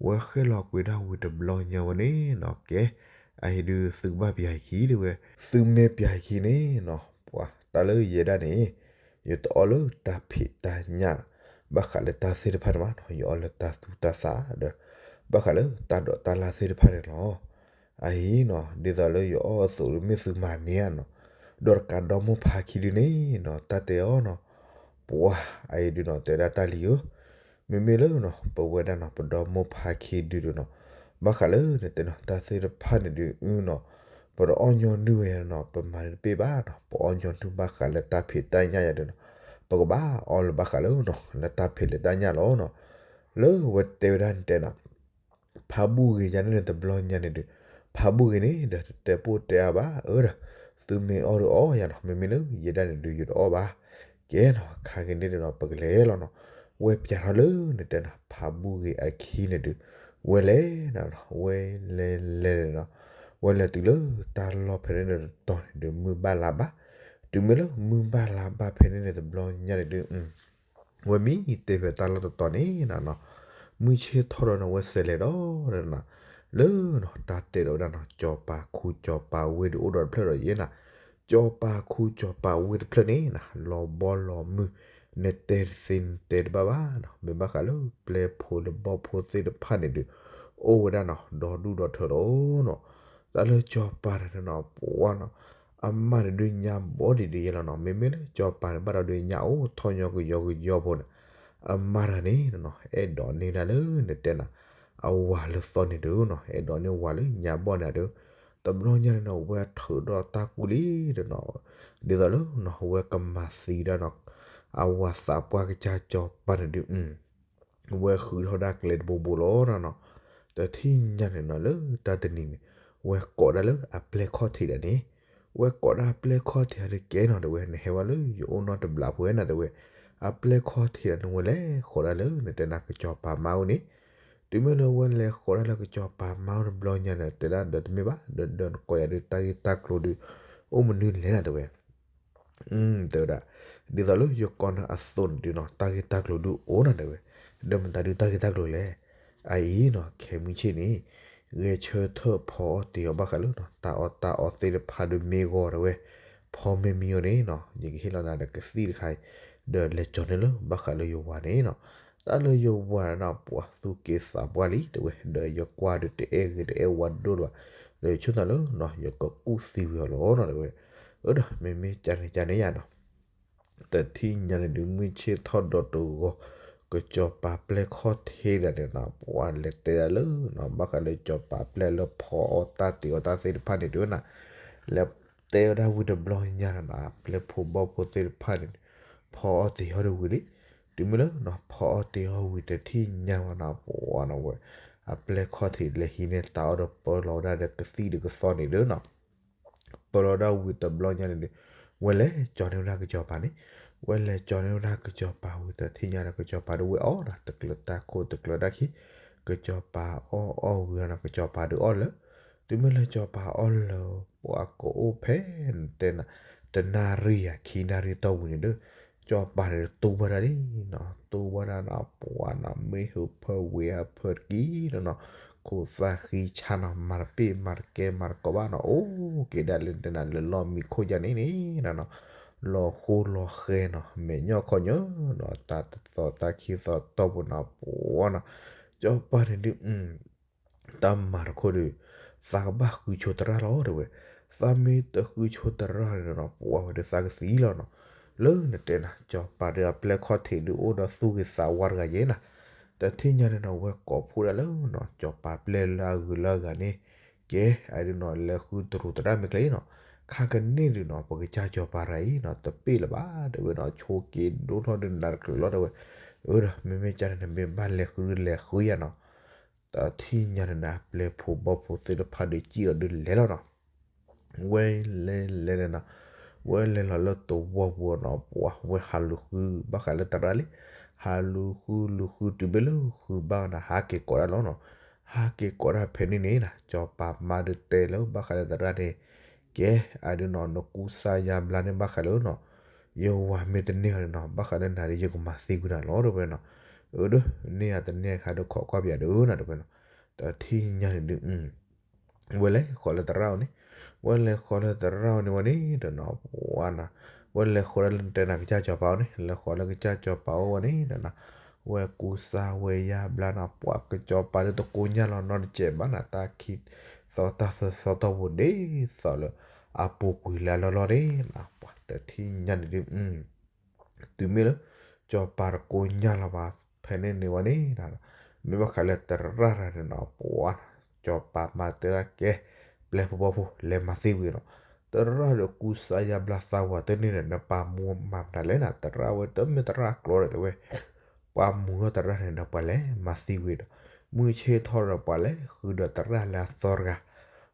ဝဲဃဲၣ်လီၤကွံာ်ဒၣ်ဝံၤတဘျီညါဝဲန့ၣ်နီၤ ကဲ အအံၤဒုးသုကဘၣ်ပျၢ်ယခံတဲဝဲ, သုမ့ၢ်ပျၢ်ယခံန့ၣ်နီၤ ပှၤတၢ်လၢယဲဒၣ်န့ၣ် ယတအီၣ်လၢတၢ်ဖံးတၢ်ညၣ်, ဘၣ်ဃးလၢတၢ်သ့ၣ်တဖၣ်န့ၣ်မးနီၤ ယအီၣ်လၢတၢ်သူတၢ်သၣ်ဒီး ဘၣ်ဃးလၢတၢ်ဒိးတၢ်လၢ်သ့ၣ်တဖၣ်န့ၣ်လီၤ. အအံၤနီၤ ဒ်သိးလၢယအီၣ်အသိးဒီးမ့ၢ်သုမၤန့ၢ်ဧါနီၤ, ဒီးတကးဒီမိၢ်ဖါခံဒုန့ၣ်နီၤ တၢ်တဲအီၤနီၤ ပှၤအအံၤဒုးနီၤ တဲဝဲဒၣ်တၢ်လံဧၢ, မ့မ့ၢ်လၢနီၤ ပဝဲဒၣ်နီၤ ပဒီမိၢ်ဖါခံဒုဒုးနီၤ, ဘၣ်ဃးလၢနတဲနီၤ တၢ်သ့ၣ်တဖၣ်န့ၣ်ဒုးနီၤ, ပတအီၣ်ညီနုၢ်ဝဲနီၤ ပမၤန့ၢ်တပ့ၢ်ဘၣ်နီၤ, ပအီၣ်ညီနုၢ်ဘၣ်ဃးလၢတၢ်ဖံးတၢ်ညၣ်ယၤဒုးနီၤ, ပကဘၣ်အီလၢဘၣ်ဃးလၢနီၤ လၢတၢ်ဖံးလၢတၢ်ညၣ်လီၤနီၤ, လၢဝဲတဲဝဲဒၣ်နတဲနီၤ ဖးဘူၣ်ဂ့ၤယၤန့ၣ်န့ၣ်တဘျီညါန့ၣ်ဒုး, ဖးဘူၣ်ဂ့ၤန့ၣ်ဒီးတတဲပိၢ်တဲအါဘၣ်, အၢဒီး သုမ့ၢ်အီၣ်ဒုးအီၣ်ယၤနီၤ, မ့မ့ၢ်လၢယဲဒၣ်န့ၣ်ဒုးယတအီၣ်ဘၣ်, ကဲနီၤ ခါက့ၤန့ၣ်ဒုးနီၤ ပကလဲၤလီၤနီၤ, ဝဲပျၢ်ထီၣ်လၢနတဲနီၤ ဖးဘူၣ်ဂ့ၤအခံန့ၣ်ဒုး, ဝဲလဲၤနီၤ ဝဲလဲၤလဲၤနီၤ, ဝဲလဲၤတုၤလၢတၢ်လီၢ်ဖဲန့ၣ်န့ၣ်တတီၤန့ၣ်ဒုး မုၢ်ဘၣ်လါဘၣ်, တုၤမ့ၢ်လၢမုၢ်ဘၣ်လါဘၣ်ဖဲန့ၣ်န့ၣ်တဘျီညါန့ၣ်ဒုး ဝဲမ့ၢ်တဲဖဲတၢ်လီၢ်တတီၤန့ၣ်နီၤ, မုၢ်ဆ့ၣ်ထီၣ်ဒီးနီၤ ဝဲစဲးလဲၤဒီးနီၤ, လၢနီၤ တၢ်တဲဒီးဝဲဒၣ်နီၤ စီၤပၤခူစီၤပၤဝ့ၢ်ဒုးအိၣ်ဒီးတဖျၢၣ်ဒီးယဲနီၤ, စီၤပၤခူစီၤပၤဝ့ၢ်တဖျၢၣ်န့ၣ်နီၤ လီၤဘီလီၤမုၢ်, နတဲတသ့နတဲတဘၣ်ဘၣ်နီၤ, မ့ၢ်ဘၣ်ဃးလၢပျဲၢ်ဖိလၢဘီၣ်ဖိသ့ၣ်တဖၣ်န့ၣ်ဒုး အိၣ်ဝဲဒၣ်နီၤ ဒီဒူၣ်ဒီထၢလီၤနီၤ, တၢ်လၢစီၤပၤန့ၣ်နီၤ ပှၤနီၤ အမါန့ၣ်ဒုးညါဘီဒံးဒုးယဲလီၤနီၤ, မ့မ့ၢ်လၢစီၤပၤန့ၣ် ဘၣ်ဒီးဒုးညါအိၣ်ထီၣ်ညီကယီကယီဖိန့ၣ်, အမါတဂၤန့ၣ်နီၤ အဲၣ်ဒိးန့ၢ်ဒၣ်လၢနတဲနီၤ အဝၤလၢသီန့ၣ်ဒုးနီၤ, အဲၣ်ဒိးန့ၢ်ဝၤလၢညါဘီန့ၣ်ဒုး, တဘျီညါန့ၣ်နီၤ ဝဲထုးဒီးတၢ်ကူၣ်လံဒီးနီၤ, ဒ်သိးလၢနီၤ ဝဲကမၤသံဒၣ်နီၤ အဝၤသးပှၢ်ကစၢ်စီၤပၤန့ၣ်ဒုး ဝဲဃုထီၣ်ဒၣ်ကျဲတဘိဘိလီၤနီၤနီၤ, တထံၣ်ညါန့ၣ်နီၤ လၢတၢ်တနံၤန့ၣ် ဝဲကိးဒၣ်လၢအပျဲၢ်ခီၣ်ထံးဒၣ်န့ၣ်, ဝဲကိးဒၣ်အပျဲၢ်ခီၣ်ထံးဒၣ်တကဲနီၤ တဲဝဲ နဟဲဝဲလၢယအိၣ်နီတဘျီဖိဝဲနီၤ တဲဝဲ, အပျဲၢ်ခီၣ်ထံးဒၣ်န့ၣ် ဝဲလဲၤဃီၤဒၣ်လၢနတဲနၤကစီၤပၤမါအိၣ်န့ၣ်, တုၤမ့ၢ်လၢဝဲလဲၤဃီၤဒၣ်လၢကစီၤပၤမါအိၣ်တဘျီညါန့ၣ် တဲဒၣ်ဒီးတမ့ၢ်ဘၣ် ဒီးဒီးနကိးယၤဒုးတၢ်ဂ့ၢ်တၢ်ကျိၤဒုး အိၣ်မနုၤလဲၣ်နီၤ တဲဝဲ တဲဝဲဒၣ်, ဒ်သိးလၢယကိးနၤအသိးန့ၣ်ဒုးနီၤ တၢ်ဂ့ၢ်တၢ်ကျိၤဒုးအိၣ်နီၤ တဲဝဲ, ဒီးမတၤဒုးတၢ်ဂ့ၢ်တၢ်ကျိၤလဲၣ်, အအံၤနီၤ ခဲမုၢ်ဆ့ၣ်န့ၣ် ဂဲၤဆၢထၢၣ်ဖီအီၣ်တ့ၤအီၣ်ဘၣ်ဃးလၢနီၤ တၢ်အီၣ်တၢ်အီသ့ၣ်တဖၣ်ဒုးမ့ၢ်ဂီၤတဲဝဲ, ဖီမ့ၢ်မံအီၤန့ၣ်နီၤ ယကဟ့ၣ်လီၤနၤဒီးကသံၣ်တခါအံၤ, ဒီးလဲၤကၠီၤန့ၢ်လၢဘၣ်ဃးလၢယဝၤန့ၣ်နီၤ, တၢ်လၢယဝၤန့ၣ်နီၤ ပှၤသူၣ်က့သးပှၢ်လံ တဲဝဲ, ဒီးယကွၢ်ဒုးတအဲၣ်ဂ့ၤတအဲၣ်ဝါဒိၣ်လၢၤဘၣ်, ဒီးယဆိမိၣ်သးလၢနီၤ ယကကူၣ်သံဝံၤအီၤလီၤနီၤ တဲဝဲ, အၢဒီး မ့မ့ၢ်ကန့ၣ်ကန့ၣ်ယၤနီၤ တထံၣ်ညါန့ၣ်ဒုး မုၢ်ဆ့ၣ်ထီၣ်ဒီးတဂီၤ, ကစီၤပၤပျဲၢ်ခီၣ်ထံးဒၣ်န့ၣ်နီၤ ပှၤလဲၤတဲဒၣ်လၢနီၤ ဘၣ်ဃးလၢကစီၤပၤပျဲၢ်လၢဖီအီၣ်တၢ်တ့ၤအီၣ်တၢ်သ့ၣ်တဖၣ်န့ၣ်ဒုးနီၤ, လဲၤတဲဝဲဒၣ်ဝံၤတဘျီညါနီၤ အပျဲၢ်ဖိဘီၣ်ဖိသ့ၣ်တဖၣ်န့ၣ် ဖီအီၣ်တ့ၤအီၣ်ဒၣ်ဝံၤလံ, တုၤမ့ၢ်လၢနီၤ ဖီအီၣ်တ့ၤအီၣ်ဝံၤတထံၣ်ညါဘၣ်နီၤ ပှၤနီၤဝဲ, အပျဲၢ်ခီၣ်ထံးလဲၤဟံးန့ၢ်တၢ်အီၣ်ဒီးပၢလီၤဝဲဒၣ်ဒီးကသံၣ်ဒီးကသီန့ၣ်ဒုးနီၤ ပၢလီၤဒၣ်ဝံၤတဘျီညါန့ၣ်ဒုး, ဝဲလဲၤကၠီၤန့ၢ်ဝဲဒၣ်ကစီၤပၤန့ၣ်, ဝဲလဲၤကၠီၤန့ၢ်ဝဲဒၣ်ကစီၤပၤဝံၤတထံၣ်ညါဒီး ကစီၤပၤဒုးဝဲအီၣ်နီၤ တကျၢၤတၢ်ခိၣ်တကျၢၤတၢ်ခံ, ကစီၤပၤအီၣ်အီၣ်ဝံၤနီၤ ကစီၤပၤဒုးအီၣ်လၢ, တုၤမ့ၢ်လၢကစီၤပၤအီၣ်လၢ, ပှၤကအိၣ်ဖဲ, တဲနၤ, တနၣ်ရံၣ်ဧါ ခံနၣ်ရံၣ်တီၢ်ဝံၤန့ၣ်ဒုး, ကစီၤပၤန့ၣ်တူၢ်ဘၣ်တၢ်လံနီၤ, တူၢ်ဘၣ်တၢ်နီၤ ပှၤနီၤ မ့ၢ်ဟၢဖၢဝ့ၤဟၢဖၢတက့ၢ်နီၤနီၤ, ခိၣ်သၣ်ဃံဆါနီၤ မၤတပ့ၢ်မၤတကဲမၤတကိးဘၣ်နီၤ အိၣ်က့ၤဒၣ်လၢတဲနၤလၢလီၢ်မံခိၣ်ယါန့ၣ်န့ၣ်နီၤနီၤ, လီၤဃိလီၤဃဲနီၤ မဲာ်ညီၣ်ခီညီနီၤ တၢ်တသီတၢ်ခံသီတီၢ်ပူၤနီၤ ပှၤနီၤ, ကစီၤပၤန့ၣ်ဒုး တၢ်မၤတခိၣ်ဒီး, သးကဘၣ်ဃုဆိသရၣ်လီၤ တဲဝဲ, သးမ့ၢ်တဃုဆိသရၣ်န့ၣ်နီၤ ပှၤဝဲဒီးသးကသံလီၤနီၤ, လၢနတဲနၤ ကစီၤပၤဒီးအပျဲၢ်ခီၣ်ထံးဒုးအိၣ်ဒီးသူၣ်ဂ့ၤသးဝါတဂၤယဲနၤ, တထံၣ်ညါန့ၣ်နီၤ ဝဲကိးဖှိၣ်ဒၣ်လၢနီၤ ကစီၤပၤပျဲၢ်လၢအဂုၤလၢအဂၤန့ၣ်, ကဲ, အဒုးနီၤ လဲၤဃုတရူးသရၣ်မ့ၢ်ကျဲနီၤ, ခါကန့ၢ်ဒုးနီၤ ပကစၢ်ကစီၤပၤတဂၤအံၤနီၤ တပ့ၢ်လၢၤဘၣ် တဲဝဲနီၤ ဆိက့ၤဒိၣ်ထီၣ်ဒုးနးတချုးလီၤ တဲဝဲ, အၢဒီး မ့မ့ၢ်ကန့ၣ် နမ့ၢ်ဘၣ်လဲၤဃုဒုးလဲၤဃုယၤနီၤ, တထံၣ်ညါန့ၣ်နၤ ပျဲၢ်ဖိဘီၣ်ဖိသ့ၣ်တဖၣ်ဒုးစံၣ်လီၤဒုးလဲၤလီၤနီၤ, ဝဲလဲၤလဲၤန့ၣ်နီၤ, ဝဲလဲၤလီၤလၢသဝီပူၤနီၤ ပှၤဝဲဟးလူၤဃုဘၣ်ဃးလၢသရၣ်လံ, ဟးလူၤဃုလူၤဃုတုၤမ့ၢ်လၢဃုဘၣ်နၤ ဟးက့ၤကိးတၢ်လီၤနီၤ, ဟးက့ၤကိးတၢ်ဖဲန့ၣ်န့ၣ်နီၤ စီၤပၤမါဒုးတဲလၢဘၣ်ဃးလၢသရၣ်န့ၣ်, ကဲ အဒုးနီၤ နကူစါယါဘျါန့ၣ်ဘၣ်ဃးလၢနီၤ ယဝၤမ့ၢ်တန့ၢ်အီၤန့ၣ်နီၤ ဘၣ်ဃးလၢနၤဒီး ယကမၤသံကွံာ်နၤလီၤ တဲဝဲနီၤ, အၢ ဒုး န့ၢ်ယၤတန့ၢ်အခါဒီးခိးကွၢ်ပယၤဒုးနၤ တဲဝဲနီၤ, တထံၣ်ညါန့ၣ်ဒုး ဝဲလဲၤဃီၤလၢသရၣ်အအိၣ်န့ၣ်, ဝဲလဲၤဃီၤလၢသရၣ်အအိၣ်န့ၣ်ဝဲန့ၣ်ဒီးနီၤ ပှၤနၤ, ဝဲလဲၤဃီၤလၢတဲနၤကစၢ်စီၤပၤအအိၣ်န့ၣ် လဲၤဃီၤလၢကစၢ်စီၤပၤအအိၣ်ဝဲန့ၣ်ဒီးနီၤ, ဝဲကူစါဝဲယါဘျါနီၤ ပှၤကစီၤပၤဒုးတကိညၢ်လီၤနီတစဲးဘၣ်နၤ တၢ်ခံ သီတၢ်သၢသီတီၢ်ပူၤဒ်သိးလၢ အပူၤကွံာ်လၢအလီၢ်လီၢ်န့ၣ်နီၤ ပှၤတထံၣ်ညါန့ၣ်ဒုး တုၤမ့ၢ်လၢ စီၤပၤတကိညၢ်လီၤဘၣ် ဖဲန့ၣ်န့ၣ်ဝဲန့ၣ်, မ့ၢ်ဘၣ်ဃးလၢသရၣ်တဂၤန့ၣ်နီၤ ပှၤ စီၤပၤမၤတဲဒၣ်ကဲ ပျဲၢ်ဖိဘီၣ်ဖိ လဲၤမၤသံဝံၤနီၤ, သရၣ်ဒီးကူစါယါဘျါသးဝးတန့ၢ်ဒီး နပာ်မူမၤမတၤလဲၣ်နၤ သရၣ်ဝဲတမ့ၢ်သရၣ်ကျိၤဒီးတဲဝဲ ပှၤမူထီၣ်သရၣ်န့ၣ်ဒီးပှၤလဲၤမၤသံဝံၤဒီး, မုၢ်ဆ့ၣ်ထီၣ်ဒီးပှၤလဲၤဃုဒီးသရၣ်လၢအသီတဂၤ,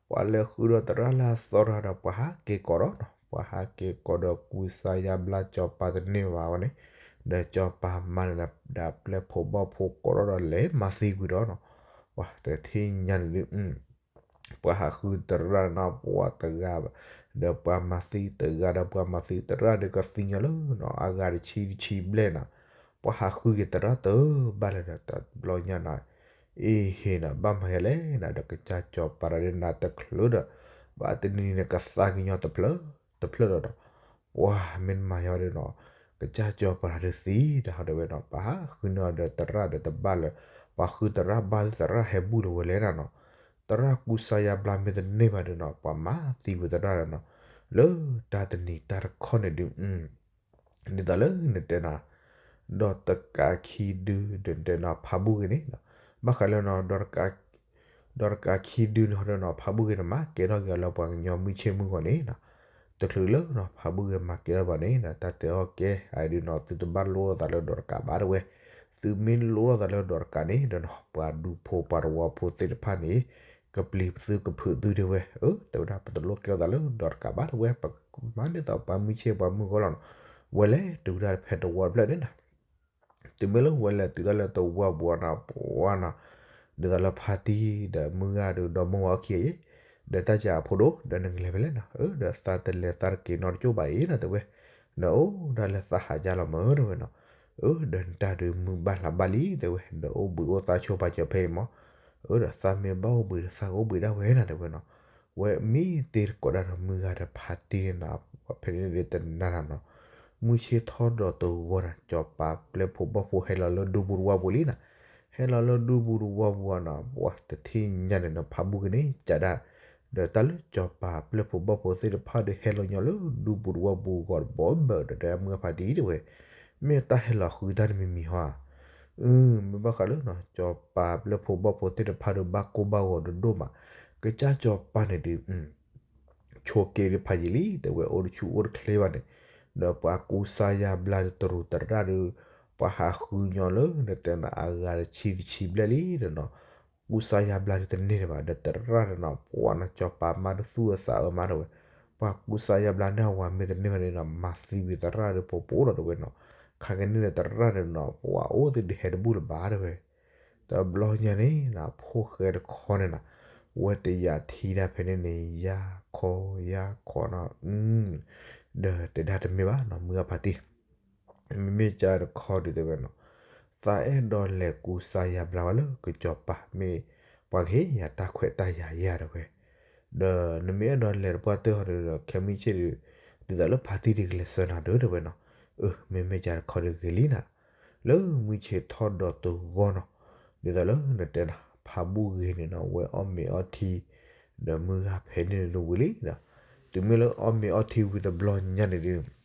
ပှၤလဲၤဃုဒီးသရၣ်လၢအသီတဂၤဒီးပှၤဟးက့ၤကိးဒီးနီၤ, ပှၤဟးက့ၤကိးဒီးကူစါယါဘျါစီၤပၤတန့ၢ်ဘၣ်ဝဲန့ၣ်, ဒီးစီၤပၤမါန့ၣ်ဒီးပျဲၢ်ဖိဘီၣ်ဖိကိးထီၣ်ဒီးလဲၤမၤသံဝံၤဒီးနီၤ, ပှၤတထံၣ်ညါန့ၣ်ဒုး ပှၤဟးဃုသရၣ်နီၤ ပှၤတဂၤဘၣ်, ဒီးပှၤမၤသံတဂၤဒီးပှၤမၤသံသရၣ်ဒီးကသံညီလၢနီၤ အဂၤတဆံတဆံဘျဲၣ်နီၤ, ပှၤဟးဃုက့ၤသရၣ်တဘၣ်လၢၤဒီးတဘျီညါနီၤ, အ့ဟ့နီၤ ဘၣ်မၤယၤလဲၣ်နၤ ဒီးကစၢ်စီၤပၤတဂၤဒီးနၤတချုးဒီး, ဘၣ်တနံၤန့ၣ်ကသါကညီတဖျၢၣ်တဖျၢၣ်ဒီးနီၤ, ပှၤမ့ၢ်မၤယၤဒီးနီၤ, ကစၢ်စီၤပၤတဂၤဒီးသံဒီးဟီဒီးဝဲနီၤ ပှၤဟးဃုန့ၢ်အီၤဒီးသရၣ်ဒီးတဘၣ်လၢၤ, ပှၤဃုသရၣ်ဘၣ်သရၣ်ဟဲဘူၣ်လၢၤဝဲလဲၣ်နၤနီၤ, သရၣ်ကူစါယါဘျါမ့ၢ်တန့ၢ်ဘၣ်ဒီးနီၤ ပှၤမၤသံဝံၤသရၣ်ဒီးနီၤ, လၢတၢ်တနံၤတၢ်တခီန့ၣ်ဒုး ဒ်သိးလၢနတဲနၤ, ဒီးတကးခံဒု ဒီးနတဲနၤဖးဘူၣ်ဂ့ၤန့ၣ်, ဘၣ်ဃးလၢနီၤ, ဒီးတကးခံဒုန့ၣ်ဟီဒီးနီၤ ဖးဘူၣ်ဂ့ၤန့ၣ် မၤကဲထီၣ်က့ၤအီၤလၢပှၤကညီမုၢ်ဆ့ၣ်မုၢ်ဂီၤန့ၣ်နီၤ, တချုးလၢနီၤ ဖးဘူၣ်ဂ့ၤမၤကဲထီၣ်ဘၣ်န့ၣ် တၢ်တဲအီၤကဲ အဒုးနီၤ သုတဘၣ်လိၣ်ထီၣ်သးလၢဒီးတကးဘၣ်တဝဲ, သုမ့ၢ်လိၣ်ထီၣ်သးလၢဒီးတကးန့ၣ်ဒီးနီၤ ပှၤဒူဖိပှၤတဝီဖိသ့ၣ်တဖၣ်န့ၣ် ကပျံၤသုကဖုးသုတဲဝဲ, အၢ တဲဝဲဒၣ် ပတလိၣ်ကဲထီၣ်သးလၢဒီးတကးဘၣ်တဝဲ ပမၤဒ်သိးပှၤမုၢ်ဆ့ၣ်ပှၤမုၢ်ဂီၤလီၤနီၤ, ဝဲလဲၤတုၤဒၣ်ဖဲသဝီတဖျၢၣ်န့ၣ်နီၤ, တုၤမ့ၢ်လၢဝဲလဲၤတုၤဒၣ်လၢသဝီပူၤနီၤ ပှၤနီၤ, ဒ်သိးလၢဖါတံၢ်ဒီးမုၢ်ဂၤဒီးဒီမါဝၤအခံအံၤ, ဒီးတၢ်စံးအဖိဒိၣ် ဒီးနကလဲၤဖဲလဲၣ်နီၤ, အၢ ဒီးသးတလဲၤသးတက့ၤနီတကၠိၢ်ဘၣ်အံၤနီၤ တဲဝဲ, ဒီးအိၣ်ဒၣ်လၢသးဟးကၢ်လီၤမၢတဲဝဲနီၤ, အၢ ဒီးနတၢ်ဒုးမုၢ်ဘၣ်လါဘၣ်လံတဲဝဲ, ဒီးအိၣ်ဘှံးအိၣ်သါဆိပာ်စၢၤဖဲအံၤမး, အၢ ဒီးသးမ့ၢ်ဘၣ်အိၣ်ဘှံးဒီးသးကအိၣ်ဘှံးဒၣ်ဝဲနီၤ တဲဝဲနီၤ, ဝဲမ့ၢ်သ့တကိးဒၣ်ဒီးမုၢ်ဂၤဒီးဖါတံၢ်န့ၣ်နီၤ, ဖဲန့ၣ်ဒ်တနၤနီၤ, မုၢ်ဆ့ၣ်ထီၣ်ဒီးတဂီၤနီၤ စီၤပၤပျဲၢ်ဖိဘီၣ်ဖိဟဲလီၤလၢဒူပူၤသဝီပူၤလံနီၤ, ဟဲလီၤလၢဒူပူၤသဝီပူၤနီၤ ပှၤတထံၣ်ညါန့ၣ်နီၤ ဖးဘူၣ်ဂ့ၤန့ၣ် ကးဒၣ်, ဒီးတၢ်လၢစီၤပၤပျဲၢ်ဖိဘီၣ်ဖိသ့ၣ်တဖၣ်ဒီးဟဲလီၤညီလၢဒူပူၤသဝီပူၤဂီၤတဘီဘၢၣ်ဒီးတဲမုၢ်ဂၤဖါတံၢ်တဲဝဲ, မ့ၢ်တၢ်ဟဲလီၤဃုတၢ်န့ၣ်မံၤမံၤဟီဧါ, အၢ မ့ၢ်ဘၣ်ဃးလၢနီၤ စီၤပၤပျဲၢ်ဖိဘီၣ်ဖိသ့ၣ်တဖၣ်ဒီးဘၣ်ကိၢ်ဘၣ်ဂီၤဒိၣ်ဒိၣ်မး, ကစၢ်စီၤပၤန့ၣ်ဒုး ဆိးက့ဒုးဖးယံာ်လံ တဲဝဲအိၣ်တဆူၣ်အိၣ်တချ့ဘၣ်န့ၣ်, ဒီးပှၤကူစါယါဘျါဒုးတရူးသရၣ်ဒုး, ပှၤဟးဃုညီလၢနတဲနၤအဂၤတဆံတဆံဘျဲၣ်လံဒီးနီၤ, ကူစါယါဘျါဒုးတန့ၢ်ဒံးဘၣ် ဒီးသရၣ်ဒီးနီၤ ပှၤနီၤ စီၤပၤမါဒုးသူၣ်အသးအၢမးတဲဝဲ, ပှၤကူစါယါဘျါန့ၣ်အဝၤမ့ၢ်တန့ၢ်ဘၣ်န့ၣ်နီၤ မၤသံဝံၤသရၣ်ဒုးပိာ်ပိာ်လီၤတဲဝဲနီၤ, ခါကန့ၣ်ဒီးသရၣ်ဒီးနီၤ ပှၤအိၣ်သ့ၣ်ဒုးဟဲတဘူၣ်လၢၤဘၣ်တဲဝဲ တဘျီညါန့ၣ်နီၤ ဖိၣ်ဃဲတခီန့ၣ်နီၤ, ဝဲတယာ်ထံတၢ်ဖဲန့ၣ်န့ၣ် ယါခီယါခီနီၤ, ဒီးတဲဒၣ်တမ့ၢ်ဘၣ်နီၤ မုၢ်ဂၤဖါတံၢ်, မ့မ့ၢ်ကါတခီဒုးတဲဝဲနီၤ, သးအဲၣ်ဒိးလဲၤကူစါယါဘျါဝဲလၢကစီၤပၤ မ့ၢ်ပှၤကဟ့ၣ်ယၤတၢ်ခွဲးတၢ်ယာ်ယၤတဲဝဲ, ဒီးနမ့ၢ်အဲၣ်ဒိးလဲၤတပှၢ်တၢၢ်ဟီဒီး ခဲမုၢ်ဆ့ၣ်ဒီး ဒ်သိးလၢဖါတံၢ်ဒုးကလဲၤဆှၢနၤဒီးတဲဝဲနီၤ, အၢ မ့မ့ၢ်ကါတခီဒုးဂ့ၤလံနီၤ, လၢမုၢ်ဆ့ၣ်ထီၣ်ဒီးတဂီၤနီၤ, ဒ်သိးလၢနတဲနီၤ ဖးဘူၣ်ဂ့ၤန့ၣ်နီၤ ဝဲအီၣ်မ့ၤအီထံ, ဒီးမုၢ်ဂၤဖဲန့ၣ်ဒုးဝံၤလံနီၤ, တုၤမ့ၢ်လၢအီၣ်မ့ၤအီထံဝံၤတဘျီညါန့ၣ်ဒုး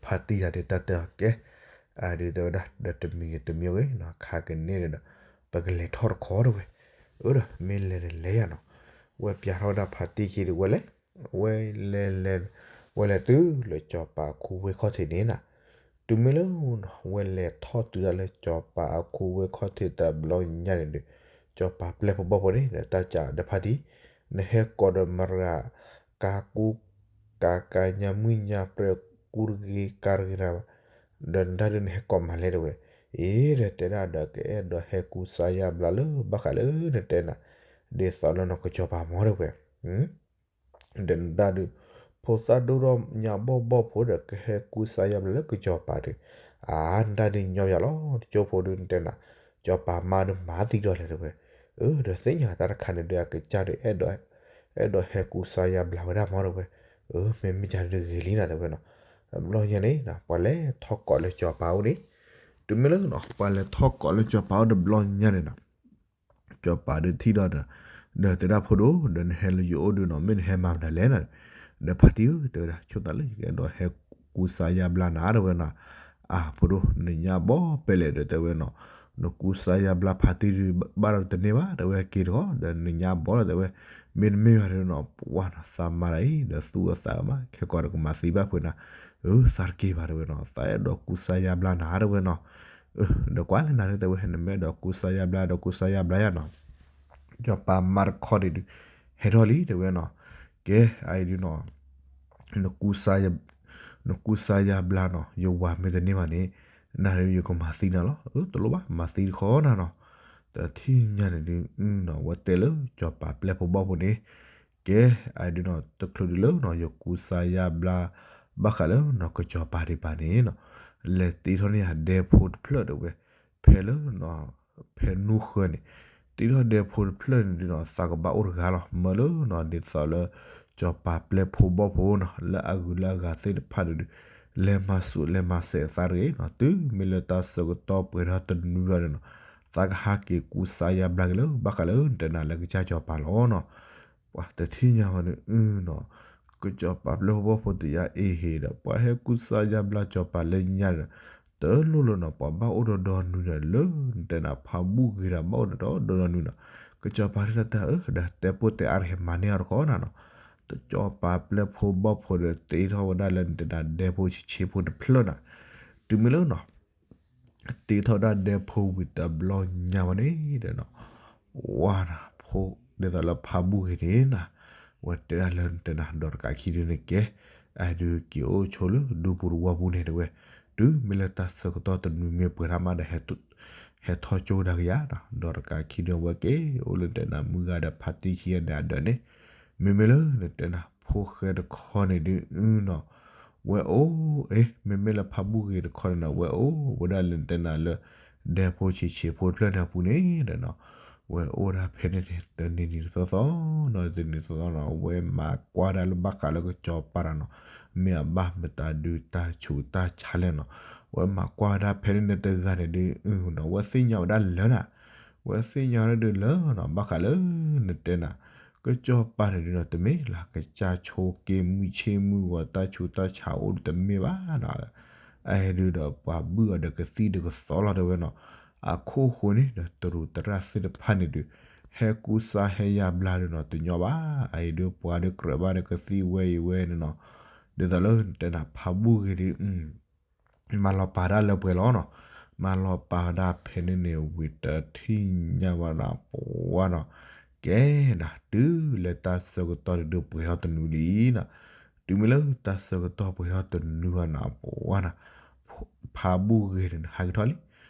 ဖါတံၢ်တၢ်ဒုးတၢ်တဲအီၤကဲ, အဒုးတဲဝဲဒၣ် ဒီးတမံၤဂ့ၤတမံၤဂ့ၤနီၤ ခါကန့ၣ်ဒီး ပကလဲၤထီၣ်တခီတဲဝဲ, အၢ ဒီးမ့ၢ်လဲၤတလဲၤယၤနီၤ, ဝဲပျးထီၣ်ဝဲဒၣ်ဖါတံၢ်ခံဒုးဝဲလဲၤ, ဝဲလဲၤလဲၤ, ဝဲလဲၤတုၤလၢစီၤပၤခူဝ့ၢ်ခီၣ်ထံးန့ၣ်နီၤ, တုၤမ့ၢ်လၢ ဝဲလဲၤထီၣ်တုၤဒၣ်လၢစီၤပၤအခူဝ့ၢ်ခီၣ်ထံးတဘျီညါန့ၣ်ဒီး စီၤပၤပျဲၢ်ဖိဘီၣ်ဖိန့ၣ် ဒီးတၢ်စံးဒီးဖါတံၢ်, နဟဲကိးဒီးမရၤ ကါကူ ကးကးညါမုၢ်ညါပြဲၤကူတဂ့ၤကါတဂ့ၤနၤဘၣ်, ဒီးနတၢ်ဒုးနဟဲကိးမၤလဲၣ်တဲဝဲ, အ့ ဒီးတဲဒၣ်ဒီး ကအဲၣ်ဒိးဟဲကူစါယါဘျါလၢဘၣ်ဃးလၢနတဲနၤ, ဒ်သိးလၢနကစီၤပၤမၢ်တဲဝဲ ဒီးနတၢ်ဒုး, ဖိသၣ်ဒိၣ်ထီၣ်ညါဘီၣ်ဘီၣ်ဖိဒီး ကဟဲကူစါယါဘျါလၢကစီၤပၤဒီး, အါ နတၢ်ဒုးညီယၤလီၤ တကၠိဖိဒုးနတဲနၤ, စီၤပၤမါဒုးမၤသံဒီးလဲၣ်တဲဝဲ, အၢ ဒီးသ့ၣ်ညါတၢ်တခါန့ၣ်ဒီး အကစၢ်ဒုး အဲၣ်ဒိးဟဲကူစါယါဘျါဝဲဒၣ်မၢ်တဲဝဲ, အၢ မ့မ့ၢ်ယၤဒုးဂ့ၤလံနၤတဲဝဲနီၤ, တဘျီညါန့ၣ် ပှၤလဲၤထီၣ်ကိးလၢစီၤပၤအိၣ်န့ၣ်, တုၤမ့ၢ်လၢ ပှၤလဲၤထီၣ်ကိးလၢစီၤပၤအိၣ်တဘျီညါန့ၣ်နီၤ စီၤပၤဒုးထံၣ်ဒီး, ဒီးတဲဒၣ်ဖိဒိၣ် ဒီးနဟဲလၢယအိၣ်ဒုးနီၤ မ့ၢ်နဟဲမၤမနုၤလဲၣ်နၤ, ဒီးဖါတံၢ်ဧၢ တဲဝဲဒၣ် ဆိသးလၢယကအဲၣ်ဒိးဟဲကူစါယါဘျါနၤတဲဝဲနီၤ, အၢ ဖိဒိၣ် နညါဘီၣ်ဖဲလဲၣ်ဒီးတဲဝဲနီၤ, နကူစါယါဘျါဖါတံၢ်ဒုး ဘၣ်ဒီးတန့ၢ်ဘၣ် တဲဝဲက့ၤတခီ ဒီးနညါဘီၣ်လီၤတဲဝဲ, မ့တမ့ၢ်ဘၣ်တဲဝဲနီၤ ပှၤနီၤ သးမါတၢ်အံၤ ဒီးသူၣ်အသးမး ခဲကိာ်ဒီးကမၤသံဘၣ်ဖုးနၤ, အၢ သးတက့ၤဘၣ်တဲဝဲနီၤ သးအဲၣ်ဒိးကူစါယါဘျါနၤတဲဝဲနီၤ ဒီးကွၢ်လၢနၤဒုးတဲဝဲ နမ့ၢ်အဲၣ်ဒိးကူစါယါဘျါ ဒီးကူစါယါဘျါယၤနီၤ, စီၤပၤမါတခီန့ၣ်ဒုး, ဟဲထီၣ်လံတဲဝဲနီၤ, ကဲ အအံၤဒုးနီၤ, နကူစါယါဘျါနီၤ ယဝၤမ့ၢ်တန့ၢ်ဘၣ်န့ၣ်, နၤဒုးယကမၤသံနၤလီၤ, အၢ တလိၣ်ဘၣ် မၤသံတခီနၤနီၤ, တထံၣ်ညါန့ၣ်ဒုးနီၤ ဝဲတဲလၢစီၤပၤပျဲၢ်ဖိဘီၣ်ဖိန့ၣ်, ကဲ အအံၤဒုးနီၤ တချုးဒုးလၢနီၤ ယကူစါယါဘျါ ဘၣ်ဃးလၢနီၤ ကစီၤပၤဒံးဘၣ်န့ၣ်နီၤ, လဲၤတ့ထီၣ်န့ၢ်ယၤဒဲဖိတဖျၢၣ်တဲဝဲ, ဖဲလၢ ဖဲနူဃၢၤန့ၣ်, တ့ထီၣ်ဒဲဖိတဖျၢၣ်န့ၣ်ဒုးနီၤ သးကဘၣ်အိၣ်တဂၤလီၤ မၢလၢနီၤ ဒ်သိးလၢ စီၤပၤပျဲၢ်ဖိဘီၣ်ဖိနီၤ လၢအဂုၤလၢအဂၤသ့ၣ်တဖၣ်န့ၣ်ဒုး လဲၤမၤဆူၣ်လဲၤမၤစဲးအသးတဂ့ၤနီၤ တုၤမ့ၢ်လၢတၢ်ဆၢကတီၢ်ပှဲၤထီၣ်တနွံဘၣ်န့ၣ်နီၤ သးကဟးက့ၤကူစါယါဘျါက့ၤလၢ ဘၣ်ဃးလၢနတဲနၤလၢကစၢ်စီၤပၤလီၤနီၤ ပှၤတထံၣ်ညါဝဲန့ၣ်နီၤ, ကစီၤပၤပျဲၢ်ဖိဘီၣ်ဖိတယါအ့ဟ့ဒီး ပှၤဟဲကူစါယါဘျါစီၤပၤလၢညါဒီး တလိၣ်လၢနီၤ ပှၤဘၣ်အိၣ်ဒီးဒီနွံဒီးလၢ နတဲနၤဖးဘူၣ်ဂ့ၤဒီးဘၣ်အိၣ်ဒီးဒီနွံနီၤ, ကစီၤပၤဒုးတၢ်တၢ်အၢ ဒီးတဲပိၢ်တဲအါတဟဲမၤန့ၢ်အီၤတခီနၤနီၤ, တစီၤပၤပျဲၢ်ဖိဘီၣ်ဖိဒီးတ့ထီၣ်ဝဲဒၣ်လၢနတဲနၤဒဲဖိဆံးဆံးဖိတဖျၢၣ်နၤ, တုၤမ့ၢ်လၢနီၤ တ့ထီၣ်ဒၣ်ဒဲဖိဝံၤတဘျီညါဝဲန့ၣ်ဒီးနီၤ, ဝါနၤ ဖိ ဒ်သိးလၢဖးဘူၣ်ဂ့ၤန့ၣ်နၤ, ဝဲတဲဒၣ်လၢနတဲနၤ ဒီးတကးခံဒုန့ၣ်ကဲ, အဒုးက့ၤအိၣ်ဆိလၢဒူပူၤတဝီပူၤန့ၣ်တဲဝဲ, တုၤမ့ၢ်လၢတၢ်ဆၢကတီၢ်တနွံမ့ၢ်ပှဲၤထီၣ်မးဒီး ဟဲထီၣ်ကၠိဒၣ်ကယၤနီၤ, ဒီးတကးခံဒုဝဲက့ၤအိၣ်လၢနတဲနၤ မုၢ်ဂၤဒီးဖါတံၢ်ခံဂၤန့ၣ်အဒၢးန့ၣ်, မ့မ့ၢ်လၢနတဲနၤ ဖိၣ်ဃဲတခီန့ၣ်ဒုးနီၤ ဝဲအိၣ်, အ့ မ့မ့ၢ်လၢဖးဘူၣ်ဂ့ၤတခီန့ၣ်နီၤ ဝဲအိၣ်ဝဲဒၣ်လၢနတဲနၤလၢ ဒဲဖိဆံးဆံးဖိတဖျၢၣ်န့ၣ်အပူၤန့ၣ်ဒီးနီၤ, ဝဲအိၣ်ဒၣ်ဖဲန့ၣ်န့ၣ် တနံၤနံၤတသီသီနီၤ တနံၤသီသီနီၤ ဝဲမၤကွၢ်ဒၣ်လၢဘၣ်ဃးလၢ ကစီၤပၤတၢ်နီၤ, မ့ၢ်အဘၣ်မတၤဒုးတၢ်ဆူးတၢ်ဆါလဲၣ်နီၤ, ဝဲမၤကွၢ်ဝဲဒၣ်ဖဲန့ၣ်န့ၣ်တဂၤန့ၣ်ဒုးနီၤ ဝဲသ့ၣ်ညါဝဲဒၣ်လၢနၤ, ဝဲသ့ၣ်ညါဝဲဒၣ်လၢနီၤ ဘၣ်ဃးလၢနတဲနၤ ကစီၤပၤန့ၣ်ဒုးနီၤ တမ့ၢ်လၢကစၢ်ဆိက့မုၢ်ဆ့ၣ်မုၢ်ဂီၤ တၢ်ဆူးတၢ်ဆါအိၣ်ဒုးတမ့ၢ်ဘၣ်နီၤ, အအံၤဒုးဒီးပှၤဘုၣ်အီၤဒီးကသံၣ်ဒီးကသီလီၤတဲဝဲနီၤ, အခိၣ်ဃိန့ၣ်ဒီးတရူးတရၣ်သ့ၣ်တဖၣ်န့ၣ်ဒုး ဟဲကူစါဟဲယါဘျါဒုးနီၤ တညီဘၣ်, အအံၤဒုးပှၤဒုးကြၢးဘၣ်ဒီးကသံၣ်ဝဲအံၤဝဲန့ၣ်နီၤ, ဒ်သိးလၢနတဲနၤဖးဘူၣ်ဂ့ၤဒုး မၤလီၤပာ်ဒၣ်လၢပှဲၤလီၤနီၤ, မၤလီၤပာ်ဝဲဒၣ်ဖဲန့ၣ်န့ၣ် ဝံၤတထံၣ်ညါဝဲဒၣ် ပဝါနီၤ, ကဲနၤ တုၤလၢတၢ်ဆၢကတီၢ်န့ၣ်ဒုးပှဲၤထီၣ်တနွံလံနီၤ, တုၤမ့ၢ်လၢတၢ်ဆၢကတီၢ်ပှဲၤထီၣ်တနွံဘၣ်နီၤ ပဝါနီၤ, ဖးဘူၣ်ဂ့ၤန့ၣ် ဟးက့ၤထီၣ်လံ,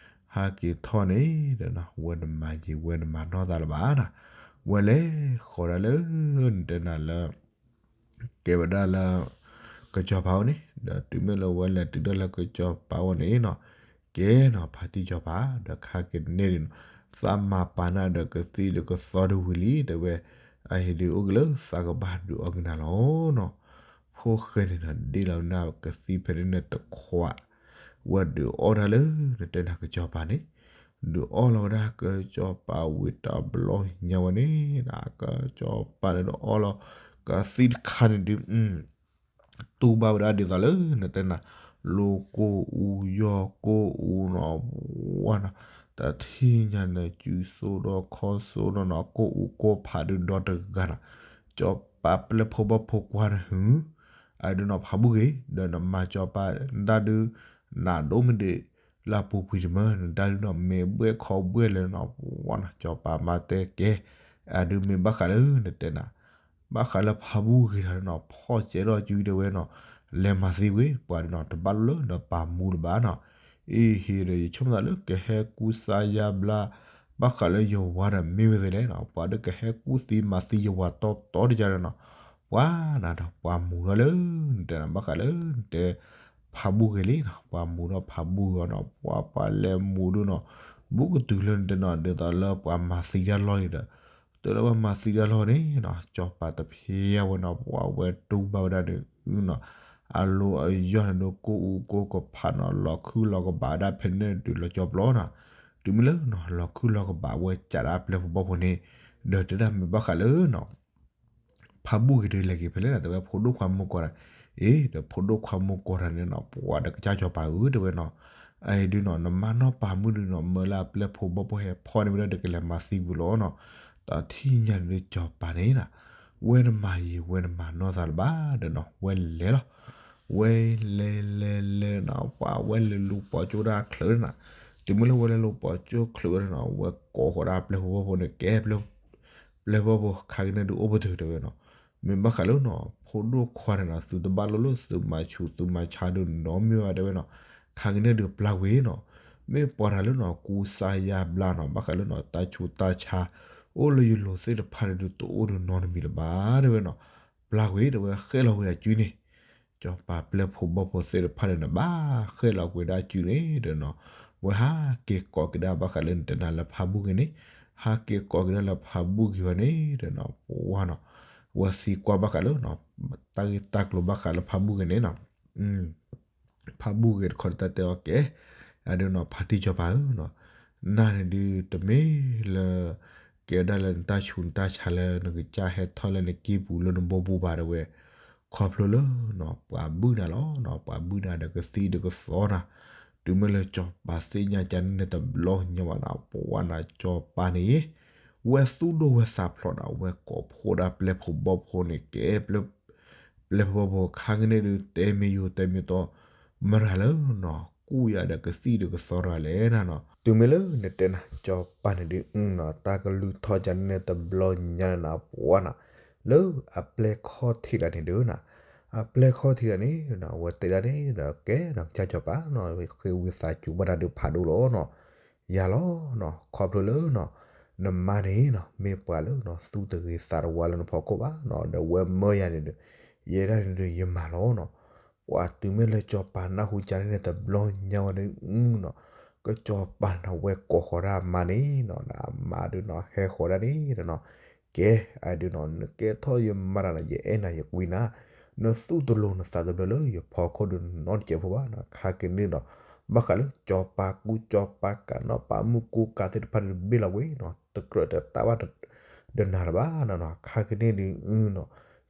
ဟးက့ၤထီၣ်န့ၣ်ဒီးနီၤ ဝဲတမၤယံၤဝဲတမၤနီၢ်သးလၢၤဘၣ်နီၤ, ဝဲလဲၤဃီၤဒၣ်လၢ နတဲနၤလၢ ကဲဝဲဒၣ်လၢ ကစီၤပၤအိၣ်န့ၣ် ဒီးတုၤမ့ၢ်လၢဝဲလဲၤတုၤဒၣ်လၢကစီၤပၤအိၣ်န့ၣ်နီၤ, ကဲနီၤ ဖါတံၢ်စီၤပၤ ဒီးခဲကနံၣ်အံၤနီၤ, သးမၤပာ်နၤဒီးကသံၣ်ဒီးကသီတဝံၤလံ တဲဝဲ, အအံၤဒုးအိၣ်က့ၤလၢသးကဘၣ်ဒုးအီကနၤလီၤနီၤ, ဖိၣ်ဃဲန့ၣ်နီၤ ဒ့လီၤနၤကသံၣ်ဖဲန့ၣ်န့ၣ်တခွး ဝဲဒုးအီၣ်တၢ်လၢ နတဲနၤကစီၤပၤန့ၣ်, ဒုးအီၣ်လီၤဝဲဒၣ်ကစီၤပၤဝံၤတဘျီညါဝဲန့ၣ်, ကစီၤပၤန့ၣ်ဒုးအီၣ်လီၤ ကသံၣ်တခါန့ၣ်ဒုး တူၢ်ဘၣ်ဝဲဒၣ်ဒ်သိးလၢ နတဲနၤ လိၤကိၢ်အူယီၢ်ကိၢ်အူနီၤ, ဝါနီၤ, တထံၣ်ညါန့ၣ် စုစိဒီးခီစိဒီးနီၤ ကိၢ်အူကိၢ်ဖးဒုးဒီတဂၤနီၤ, စီၤပၤပျဲၢ်ဖိဘီၣ်ဖိကွၢ်န့ၣ်ဟု အဒုးနီၤ ဖးဘူၣ်ဂ့ၤ ဒီးနမၤစီၤပၤဒၣ်ဒုး နဒိၣ်မ့ၢ်ဒံး လၢအပူၤကွံာ်တမၢ နဒၣ်ဒုးနီၤ မ့ၢ်ဘှဲၣ်ခီဘှဲၣ်လဲၣ်နီၤ ဝါနီၤ စီၤပၤမါတဲကဲ, အဒုးမ့ၢ်ဘၣ်ဃးလၢ နတဲနၤ ဘၣ်ဃးလၢဖးဘူၣ်ဂ့ၤတၢ်န့ၣ်နီၤ ဖီၣ်စဲးထီၣ်စုတဲဝဲနီၤ, လဲၤမၤသံကွံာ် ပှၤဒုးနီၤ တဘၣ်လိၣ်လၢဒီးပာ်မူလၢၤဘၣ်နီၤ. အံၤဟ့ၣ်ဒီး ယဆိကမိၣ်သးလၢကဟဲကူစါယါဘျါ ဘၣ်ဃးလၢယဝၤဒီးမ့ၢ်ဝဲသ့လဲၣ်နီၤ, ပှၤဒုးကဟဲကူသံမၤသံယဝၤတီတီတယါဒီးနီၤ, ပှၤနၤဒီးပှၤမူထီၣ်လၢ နတဲနီၤ ဘၣ်ဃးလၢ နတဲ ဖးဘူၣ်ဂ့ၤလံနီၤ, ပှၤမူထီၣ်ဖးဘူၣ်ဂ့ၤနီၤ, ပှၤပှၤလဲၤမူဒုးနီၤ, ဘူးကတုၤလၢနတဲနီၤ ဒ်သိးလၢပှၤမၤသံတၢ်လီၢ်လံဒီး တုၤလၢပှၤမၤသံတၢ်လီၢ်န့ၣ်နီၤ စီၤပၤတဖျဲဝဲနီၤ, ပှၤဝဲတူၢ်ဘၣ်ဝဲဒၣ်ဒီးနီၤ, အလိၤအယီၢ်န့ၣ်ဒုး ကိၣ်အူကိၣ်ကဖးနီၤ, လီၤခုၣ်လီၤကဘးဒၣ်ဖဲန့ၣ်ဒုး လီၤကၠီပျီနီၤ, တုၤမ့ၢ်လၢနီၤ လီၤခုၣ်လီၤကဘးဝဲကးဒၣ်ပျဲၢ်ဖိဘီၣ်ဖိန့ၣ်, ဒီးတဲဒၣ်မ့ၢ်ဘၣ်ဃးလၢနီၤ ဖးဘူၣ်ဂ့ၤဒီးလဲၤက့ၤဖဲလဲၣ်နီၤ, တဲဝဲဖိဒိၣ်ခွါမုၣ်ကီၢ်တၢ်, အ့ ဒီးဖိဒိၣ်ခွါမုၣ်ကီၢ်တၢ်န့ၣ်နီၤ ပှၤဒီးကစၢ်စီၤပၤဧၢ တဲဝဲနီၤ, အအံၤဒုးနီၤ နမါနီၢ်ပာ်မုၣ်ဒုးနီၤ မၢလၢအပျဲၢ်ဖိဘီၣ်ဖိဟဲဖီၣ်န့ၢ်ဝဲဒၣ်ဒီးကလဲၤမၤသံကွံာ်လီၤနီၤ, တထံၣ်ညါန့ၣ်ဒုးစီၤပၤန့ၣ်နီၤ, ဝဲတမၤယံာ်ဝဲတမၤနီၢ်သးလၢၤဘၣ်ဒီးနီၤ ဝဲလဲၤလီၤ, ဝဲလဲၤလဲၤလဲၤနီၤ ပှၤဝဲလဲၤလူၤပိာ်ကၠိဒၣ်ချုးနီၤ, တုၤမ့ၢ်လၢဝဲလဲၤလူၤပိာ်ကၠိချုးဝဲဒၣ်နီၤ ဝဲကိးဃီၤဒၣ်ပျဲၢ်ဖိဘီၣ်ဖိန့ၣ် ကဲ ပျဲၢ်ဖိဘီၣ်ဖိ ခါကန့ၣ်ဒုးအိၣ်ပတုာ်တဲဝဲနီၤ, မ့ၢ်ဘၣ်ဃးလၢနီၤ ဖိဒိၣ်ခွါန့ၣ်နီၤ သုတဘၣ်လိၣ်လၢသုမၤဆူၣ် သုမၤဆါဒုးနီတမံၤဘၣ်တဲဝဲနီၤ, ခါကန့ၣ်ဒုးပျၢ်ကွံာ်နီၤ, မ့ၢ်ပှၤတၢ်လၢနီၤ ကူစါယါဘျါနီၤ ဘၣ်ဃးလၢနီၤ တၢ်ဆူးတၢ်ဆါ အိၣ်လၢယလိၤသ့ၣ်တဖၣ်န့ၣ်ဒုး တအိၣ်ဒုးနီတမံၤလၢၤဘၣ်တဲဝဲနီၤ, ပျၢ်ကွံာ်တဲဝဲ ဃဲၣ်လီၤဝဲအစုန့ၣ် စီၤပၤပျဲၢ်ဖိဘီၣ်ဖိသ့ၣ်တဖၣ်န့ၣ်နီၤ ဘၣ်ဃဲၣ်လီၤကွံာ်ဒၣ်စုန့ၣ်ဒီးနီၤ, ဝဲဟးက့ၤကိးက့ၤဒၣ်ဘၣ်ဃးလၢနတဲနၤလၢဖးဘူၣ်ဂ့ၤန့ၣ်, ဟးက့ၤကိးက့ၤဒၣ်လၢဖးဘူၣ်ဂ့ၤဝဲန့ၣ်ဒီးနီၤ ပှၤနီၤ, ဝဲသံကွၢ်ဘၣ်ဃးလၢနီၤ တၢ်ဂ့ၢ်တၢ်ကျိၤဘၣ်ဃးလၢဖးဘူၣ်ဂ့ၤန့ၣ်နီၤ ဖးဘူၣ်ဂ့ၤတခီဒီးတၢ်တဲအီၤကဲ, အဒုးနီၤ ဖါတံၢ်စီၤပၤဧၢနီၤ, နၤန့ၣ်ဒုးတမ့ၢ်လၢ ကဲဝဲဒၣ်လၢနတၢ်ဆူးနတၢ်ဆါလၢ နကစၢ်ဟဲထီၣ်လၢနကံၢ်ပူၤလၢနဘိပူၤဘၣ်တဲဝဲ, ခီဖျိလၢနီၤ ပှၤဘုၣ်နၤလီၤနီၤ, ပှၤဘုၣ်နၤဒီးကသံၣ်ဒီးကသီနၤ, တုၤမ့ၢ်လၢစီၤပၤသ့ၣ်ညါကန့ၣ်တဘျီညါဘၣ်နီၤ ပှၤနီၤ စီၤပၤန့ၣ် ဝဲသူၣ်ဒိၣ်ဝဲသးဖျိးနီၤ ဝဲကိးဖှိၣ်ဒၣ်ပျဲၢ်ဖိဘီၣ်ဖိန့ၣ်ကဲ ပျဲၢ်ဖိဘီၣ်ဖိ ခါကန့ၣ်ဒုး တဲမ့ၢ်ယိၤတဲမ့ၢ်တီ မတၤလၢနီၤ ကူၣ်ယၤဒီးကသံၣ်ဒီးကသီတဂၤလဲၣ်နၤနီၤ, တုၤမ့ၢ်လၢနတဲနၤ စီၤပၤန့ၣ်ဒုးနီၤ တၢ်ကလုၢ်ထီၣ်ကန့ၣ်တဘျီညါန့ၣ်နီၤ ပှၤနီၤ လၢအပျဲၢ်ခီၣ်ထံးတဂၤန့ၣ်ဒုးနီၤ, အပျဲၢ်ခီၣ်ထံးတဂၤန့ၣ်နီၤ အဝဲတဲဒၣ်န့ၣ်ဒီး ကဲနီၤ ကစၢ်စီၤပၤနီၤ ဃ့ဝံသးစူၤဘၣ်တၢ်ဒုးဖးဒိၣ်လီၤနီၤ, ယၤလီၤနီၤ ခီဖျိလၢနီၤ နမါန့ၣ်နီၤ မ့ၢ်ပှၤလၢနီၤ သူၣ်တဂ့ၤသးတဝါလၢနဖီခိၣ်ဘၣ်နီၤ ဒီးဝဲမၢယၤန့ၣ်ဒီး ယဲဒၣ်န့ၣ်ဒီးယမၤလီၤနီၤ, ပှၤတုၤမ့ၢ်လၢစီၤပၤနၢ်ဟူကန့ၣ်တဘျီညါဝဲဒုးနီၤ, ကစီၤပၤန့ၣ်နီၤ ဝဲကိးဃီၤဒၣ်အမါန့ၣ်နီၤ ဒီးအမါဒုးနီၤ ဟဲဃီၤဒၣ်န့ၣ်ဒီးနီၤ, ကဲ အဒုးနီၤ နကဲထီၣ်ယမါတဂၤနီၤ ယအဲၣ်နၤယကွံနၤ, နသူၣ်တလိၤနသးတဘျၢလၢယဖီခိၣ်ဒုးနီတစဲးဖိဘၣ်နီၤ, ခါကန့ၣ်ဒီး ဘၣ်ဃးလၢစီၤပၤကူစီၤပၤကၤနီၤ ပာ်မူကူကၤသ့ၣ်တဖၣ်ဒုးဘ့ၣ်လီၤဝဲနီၤ တကြၢးတတၢ်ဘၣ် ဒီးနၤတဘၣ်နီၤနီၤ, ခါကန့ၣ်ဒုးနီၤ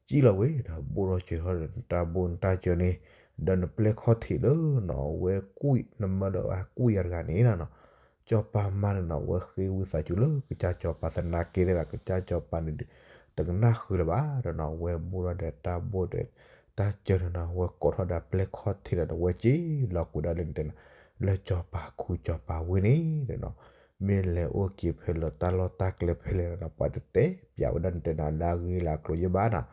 စံၣ်လီၤဝဲဒီး ဘိၣ်ထီၣ်စၢၤထီၣ်ဒီး နတၢ်ဘိၣ်နတၢ်စၢၤန့ၣ် ဒီးနပျဲၢ်ခီၣ်ထံးလၢနီၤ ဝဲကူၣ် နမၢဒီးအကူၣ်ယၤတဂၤန့ၣ်နီၤ, စီၤပၤမါန့ၣ်နီၤ ဝဲဃ့ဝံသးစူၤလၢကစၢ်စီၤပၤသနာ်က့သ့ၣ်ဒီး ကစၢ်စီၤပၤန့ၣ်ဒုး တကနၣ်ဃုာ်လၢၤဘၣ်ဒီးနီၤ ဝဲဘိၣ်ထီၣ်ဒီးတၢ်ဘိၣ်ဒီး တၢ်စၢၤဒီးနီၤ ဝဲကိးထီၣ်ဒီးပျဲၢ်ခီၣ်ထံးဒီး ဝဲစံၣ်လီၤကွံာ်ဒၣ်လၢနတဲနီၤ လၢစီၤပၤခူစီၤပၤဝ့ၢ်န့ၣ်ဒီးနီၤ မ့ၢ်လဲၤအိၣ်က့ၤဖဲလဲၣ် တၢ်လီၢ်တၢ်ကျဲဖဲလဲၣ်နီၤ ပှၤတတဲပျးဝဲဒၣ်နတဲနီၤ လၢအဂ့ၢ်လၢအကျိၤယဲၢ်ဘၣ်နီၤ,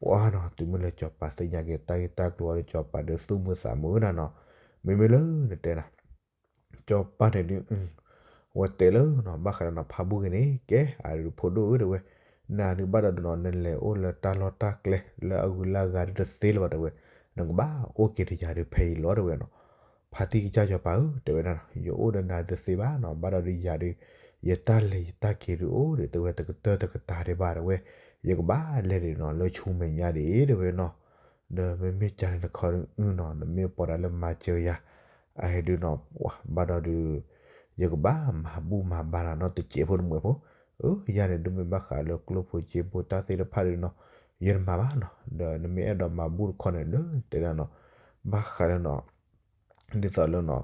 ပှၤနီၤ တုၤမ့ၢ်လၢစီၤပၤသ့ၣ်ညါက့ၤတၢ်ဂ့ၢ်တၢ်ကျိၤအီၤဒီး စီၤပၤဒုးသူၣ်မုာ်သးမုာ်နီၤနီၤ, မ့မ့ၢ်လၢနတဲနီၤ စီၤပၤန့ၣ်ဒုး ဝဲတဲလၢနီၤ ဘၣ်ဃးဒီးနီၤ ဖးဘူၣ်ဂ့ၤန့ၣ် ကဲ အဒုးဖိဒိၣ်ဧၢ တဲဝဲ, နၤဒုးဘၣ်ဒီးနီၤ နလဲၤအိၣ်လၢတၢ်လီၢ်တၢ်ကျဲ လၢအဂုၤလၢအဂၤဒုးတသ့လၢၤဘၣ် တဲဝဲ, နကဘၣ်အိၣ်က့ၤဒီးယၤဒုးဖဲအံၤလီၤ တဲဝဲနီၤ, ဖါတံၢ်ကစၢ်စီၤပၤဧၢ တဲဝဲဒၣ်နီၤ ယအိၣ်ဒီးနၤဒုးတသ့ဘၣ်နီၤ ဘၣ်ဒီးဒုးယၤဒုး ယတၢ်လဲၤယတၢ်က့ၤဒုးအိၣ်ဒီး တဲဝဲ တကတၢၢ်တကတၢၢ်ဒံးဘၣ် တဲဝဲ, ယကဘၣ်လဲၤဒုးနီၤ လၢဆူမဲာ်ညါဒံး တဲဝဲနီၤ ဒီးမ့မ့ၢ်ကန့ၣ်တခီနီၤ နမ့ၢ်ပှၤတၢ်လၢမၤစၢၤယၤ အဟဲဒုးနီၤ ဘၣ်ဒီးဒုး ယကဘၣ်မၤဘူၣ်မၤဘါနၤနီတစဲးဖိတမှဲးဖိ, အၢ ယၤန့ၣ် ဒုးမ့ၢ်ဘၣ်ဃးလၢကျိၣ်ဖိစ့ဖိတၢ်သ့ၣ်တဖၣ်ဒုးနီၤ ယတမၤဘၣ်နီၤ ဒီးနမ့ၢ်အဲၣ်ဒိးမၤဘူၣ်တခီန့ၣ် လၢတဲဒၣ်နီၤ ဘၣ်ဃးလၢနီၤ ဒ်သိးလၢနီၤ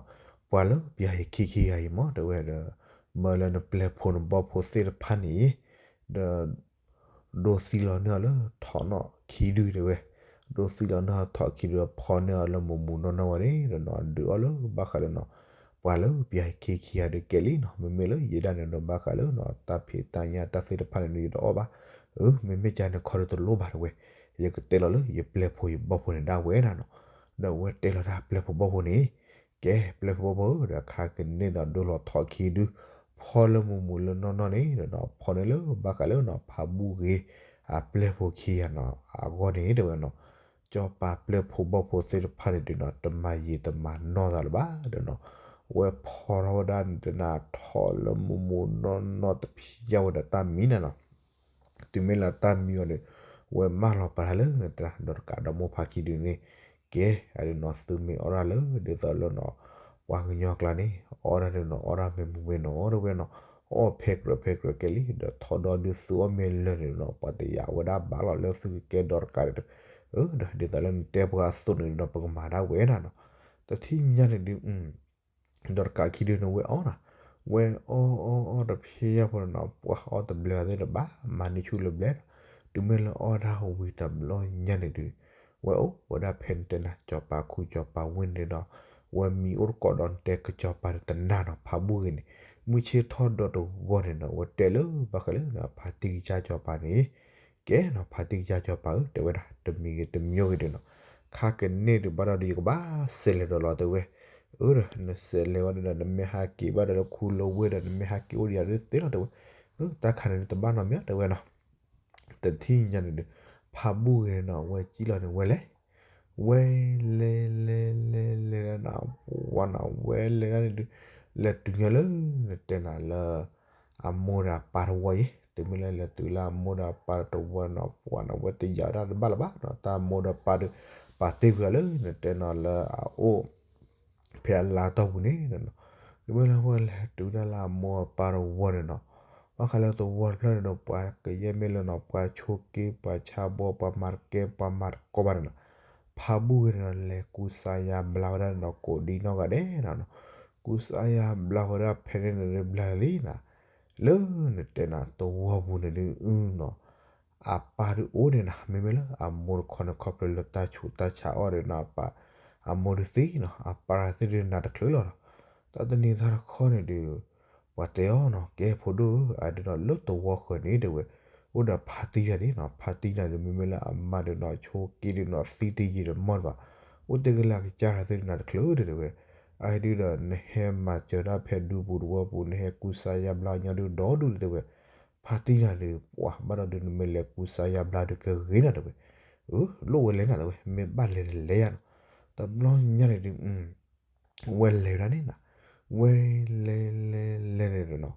ပှၤလၢပျၢ်ယခံခံဂၤအံၤမ့ၢ် တဲဝဲဒီး မၢလၢနပျဲၢ်ဖိနဘီၣ်ဖိသ့ၣ်တဖၣ်န့ၣ် ဒီး ဒိးသံလီၤန့ၢ်အီၤလၢထိးနီၣ်ခံဒု တဲဝဲ, ဒိးသံလီၤန့ၢ်အီၤထိးခံဒု ဖီန့ၢ်အီၤလၢမိၢ်မူနီၢ်နီၢ်ဝဲန့ၣ်ဒီးနီၤ ဒုးအီၣ်လၢဘၣ်ဃးလၢနီၤ ပှၤလၢပျၢ်ယခံခံဂၤဒုးကဲလံနီၤ မ့မ့ၢ်လၢယဲဒၣ်န့ၣ်ဒီးဘၣ်ဃးလၢနီၤ တၢ်ဖံးတၢ်ညၣ်တၢ်သ့ၣ်တဖၣ်န့ၣ်ဒုးယတအီၣ်ဘၣ်, အၢ မ့မ့ၢ်ကန့ၣ်ခီဒုးတလိၣ်ဘၣ်တဲဝဲ, ယကတဲလီၤလၢယပျဲၢ်ဖိယဘီၣ်ဖိန့ၣ်ဒၣ်ဝဲဒၣ်နီၤ. ဒီးအဝဲတဲလီၤတၢ်ပျဲၢ်ဖိဘီၣ်ဖိန့ၣ်, ကဲပျဲၢ်ဖိဘီၣ်ဖိဧၢ, ဒီးခါကန့ၣ်ဒီးဒိလီၤထီၣ်ခံဒု, ဖီလၢမုာ်မုာ်လၢနီၢ်နီၢ်န့ၣ်ဒီးနီၤ, ဖီန့ၣ်လၢဘၣ်ဃးလၢနီၤ ဖးဘူၣ်ဂ့ၤ အပျဲၢ်ဖိခံဂၤနီၤ အဂီၢ်န့ၣ်တဲဝဲနီၤ. ကၠီၤပၤပျဲၢ်ဖိဘီၣ်ဖိသ့ၣ်တဖၣ်န့ၣ်ဒီးနီၤ တမၤယံာ်တမၤနီၢ်သးလၢၤဘၣ်ဒီးနီၤ, အဝဲဖီထီၣ်ဝဲဒၣ်န့ၣ်တနၤထီၣ်လၢမုာ်မုာ်နီၢ်နီၢ်တဖျါဝဲဒီးတၢ်မံနီၤနီၤ. တုၤမ့ၢ်လၢတၢ်မံအီၤဒီး အဝဲမၢလီၤပာ်တၢ်လၢနတၢ်ဒီးတကးဒီးမိၢ်ဖးခံဒုန့ၣ်, ကဲအဒုးနီၤ သုမ့ၢ်အီၣ်တၢ်လၢဒ်သိးလၢနီၤ ပှၤကညီကျါန့ၣ် အီၣ်တၢ်ဒုးနီၤ အီၣ်တၢ်မ့ၢ်မုာ်မ့ၢ်နီၤတဲဝဲနီၤ, အီၣ်ဖဲကြၢးဖဲကြၢးကဲလံ ဒီးထီၣ်ဒီးဒုးသုအီၣ်မ့ၢ်လၢာ်န့ၣ်နီၤ ပှၤတယာ်ဝဲဒၣ်ဘၣ်လီၤလၢသုကကဲဒီးတကးဒီး, ဒီးဒ်သိးလၢနတဲပှၤအသိးန့ၣ်ဒီး ပကမၤဒၣ်ဝဲဒၣ်နီၤ. တထံၣ်ညါန့ၣ်ဒုး ဒီးတကးခံဒုန့ၣ်ဝဲအီၣ်နီၤ, ဝဲအီၣ်အီၣ်အီၣ်တဖျါဖိန့ၣ်နီၤ ပှၤအီၣ်တဘျဲးသ့ၣ်တဘၣ် မၤန့ၢ်ဆူၣ်လၢၤဘျဲၣ်ဒီး, တုၤမ့ၢ်လၢအီၣ်တၢ်ဝံၤတဘျီညါန့ၣ်ဒုး, ဝဲအိၣ်ဝဲဒၣ်ဖဲနတဲနၤ ကၠီၤပၤခူကၠီၤပၤဝ့ၢ်န့ၣ်ဒီး, ဝဲမံအိၣ်တကိးဒီးနတဲကၠီၤပၤန့ၣ်တနၤနီၤ ဖးဘူၣ်ဂ့ၤန့ၣ်, မုၢ်ဆ့ၣ်ထီၣ်ဒီးတဂီၤန့ၣ်နီၤ ဝဲတဲလၢဘၣ်ဃးလၢ ဖါတံၢ်ကစၢ်ကၠီၤပၤန့ၣ် ကဲနီၤ ဖါတံၢ်ကစၢ်ကၠီၤပၤဧၢ တဲဝဲဒၣ် တမံၤဂ့ၤတမံၤဂ့ၤဒုးနီၤ, ခါကန့ၣ်ဒုးဘၣ်ဒီးဒုး ယကဘၣ်စဲးလဲၤဒီးလီၤတဲဝဲ, အၢ ဒီးနစဲးလဲၤဝဲဒၣ်ဒီး နမ့ၢ်ဟးက့ၤဘၣ်ဒီးလၢခူလၢဝ့ၢ်ဒီး နမ့ၢ်ဟးက့ၤအိၣ်ဒီးယၤဒုးသ့လီၤတဲဝဲ, အၢ တၢ်ခါန့ၣ်ဒုးတဘၣ်နီတမံၤတဲဝဲနီၤ. တထံၣ်ညါန့ၣ်ဒုး ဖးဘူၣ်ဂ့ၤန့ၣ်နီၤ ဝဲကံၣ်လီၤန့ၣ်ဝဲလဲၤ ဝဲလဲၤလဲၤလဲၤလဲၤဒၣ်နီၤ ပှၤနီၤ ဝဲလဲၤဒၣ်န့ၣ်ဒုး လဲၤတုၤညါလၢ နတဲနၤလၢ အမိၢ်ဒီးအပၢ်တဝီအံၤ, တုၤမ့ၢ်လၢလဲၤတုၤလၢအမိၢ်ဒီးအပၢ်တဝီနီၤ ပှၤနီၤ ဝဲတယာ်ဝဲဒၣ်တဘၣ်လၢၤဘၣ်နီၤ တၢ်အမိၢ်ဒီးပၢ်ဒီး ပာ်တ့ၢ်ကွံာ်အီၤလၢ နတဲနၤလၢအအိၣ် ဖဲအလါတီၢ်ပူၤန့ၣ်နီၤ, တုၤမ့ၢ်လၢဝဲလဲၤတုၤဒၣ်လၢအမိၢ်အပၢ်တဝီန့ၣ်နီၤ, ဘၣ်ဃးလၢတဝီတဖျၢၣ်န့ၣ်ဒီး ပှၤကယဲၢ်မ့ၢ်လၢနီၤ ပှၤဆိးက့ ပှၤဆါဘီ ပှၤမၤတကဲ ပှၤမၤတကိးဘၣ်န့ၣ်နီၤ, ဖးဘူၣ်ဂ့ၤန့ၣ်နီၤ လဲၤကူစါယါဘျါဝဲဒၣ်န့ၣ်နီၤ ကိးဒံနီၢ်ဂၤဒဲးနီၤနီၤ, ကူစါယါဘျါဝဲဒၣ်ဖဲန့ၣ်န့ၣ်ဒုး ဘျါလံနီၤ, လၢနတဲနၤတဝီပူၤန့ၣ်ဒုးနီၤ အပၢ်ဒုးအိၣ်န့ၣ်နီၤ မ့မ့ၢ်လၢအမိၢ်တခီန့ၣ် ခီဖျိလၢတၢ်ဆူးတၢ်ဆါအီၣ်ဒီးနီၤ အပၢ် အမိၢ်ဒုးသံနီၤ အပၢ်သ့ၣ်ဒုးနၤတချုးလီၤနီၤ, တၢ်တနံၤတၢ်တခီန့ၣ်ဒုး ပှၤတဲအီၤနီၤ ကဲဖိဒိၣ်ဧၢ အဒုးနီၤ လၢတဝီဃၢၤန့ၣ်တဲဝဲ အိၣ်ဒီးဖါတံၢ်တဂၤန့ၣ်နီၤ, ဖါတံၢ်တဂၤန့ၣ် မ့မ့ၢ်လၢအမါဒုးနီၤ ဆိးက့ဒုးနီၤ သံတယံာ်တမီၢ်ဘၣ်, အိၣ်တ့ၢ်ကလၢကစၢ်တဂၤသ့ၣ်ဒုးနၤတချုးတဲဝဲ, အဒုးဒီး နဟဲမၤစၢၤဒၣ်ဖဲဒူပူၤတဝီပူၤ နဟဲကူစါယါဘျါညီဒုးဒီဒူၣ်တဲဝဲ, ဖါတံၢ်တဂၤဒီး ပှၤဘၣ်ဒီးဒုး နမ့ၢ်လဲၤကူစါယါဘျါဒုးကဂ့ၤနီၤတဲဝဲ, အၢ လိၣ်ဝဲလဲၤနၤတဲဝဲ မ့ၢ်ဘၣ်လဲၤတလဲၤယါနီၤ, တဘျီညါန့ၣ်ဒုး ဝဲလဲၤဒၣ်န့ၣ်နီၤ, ဝဲလဲၤလဲၤလဲၤန့ၣ်နီၤ,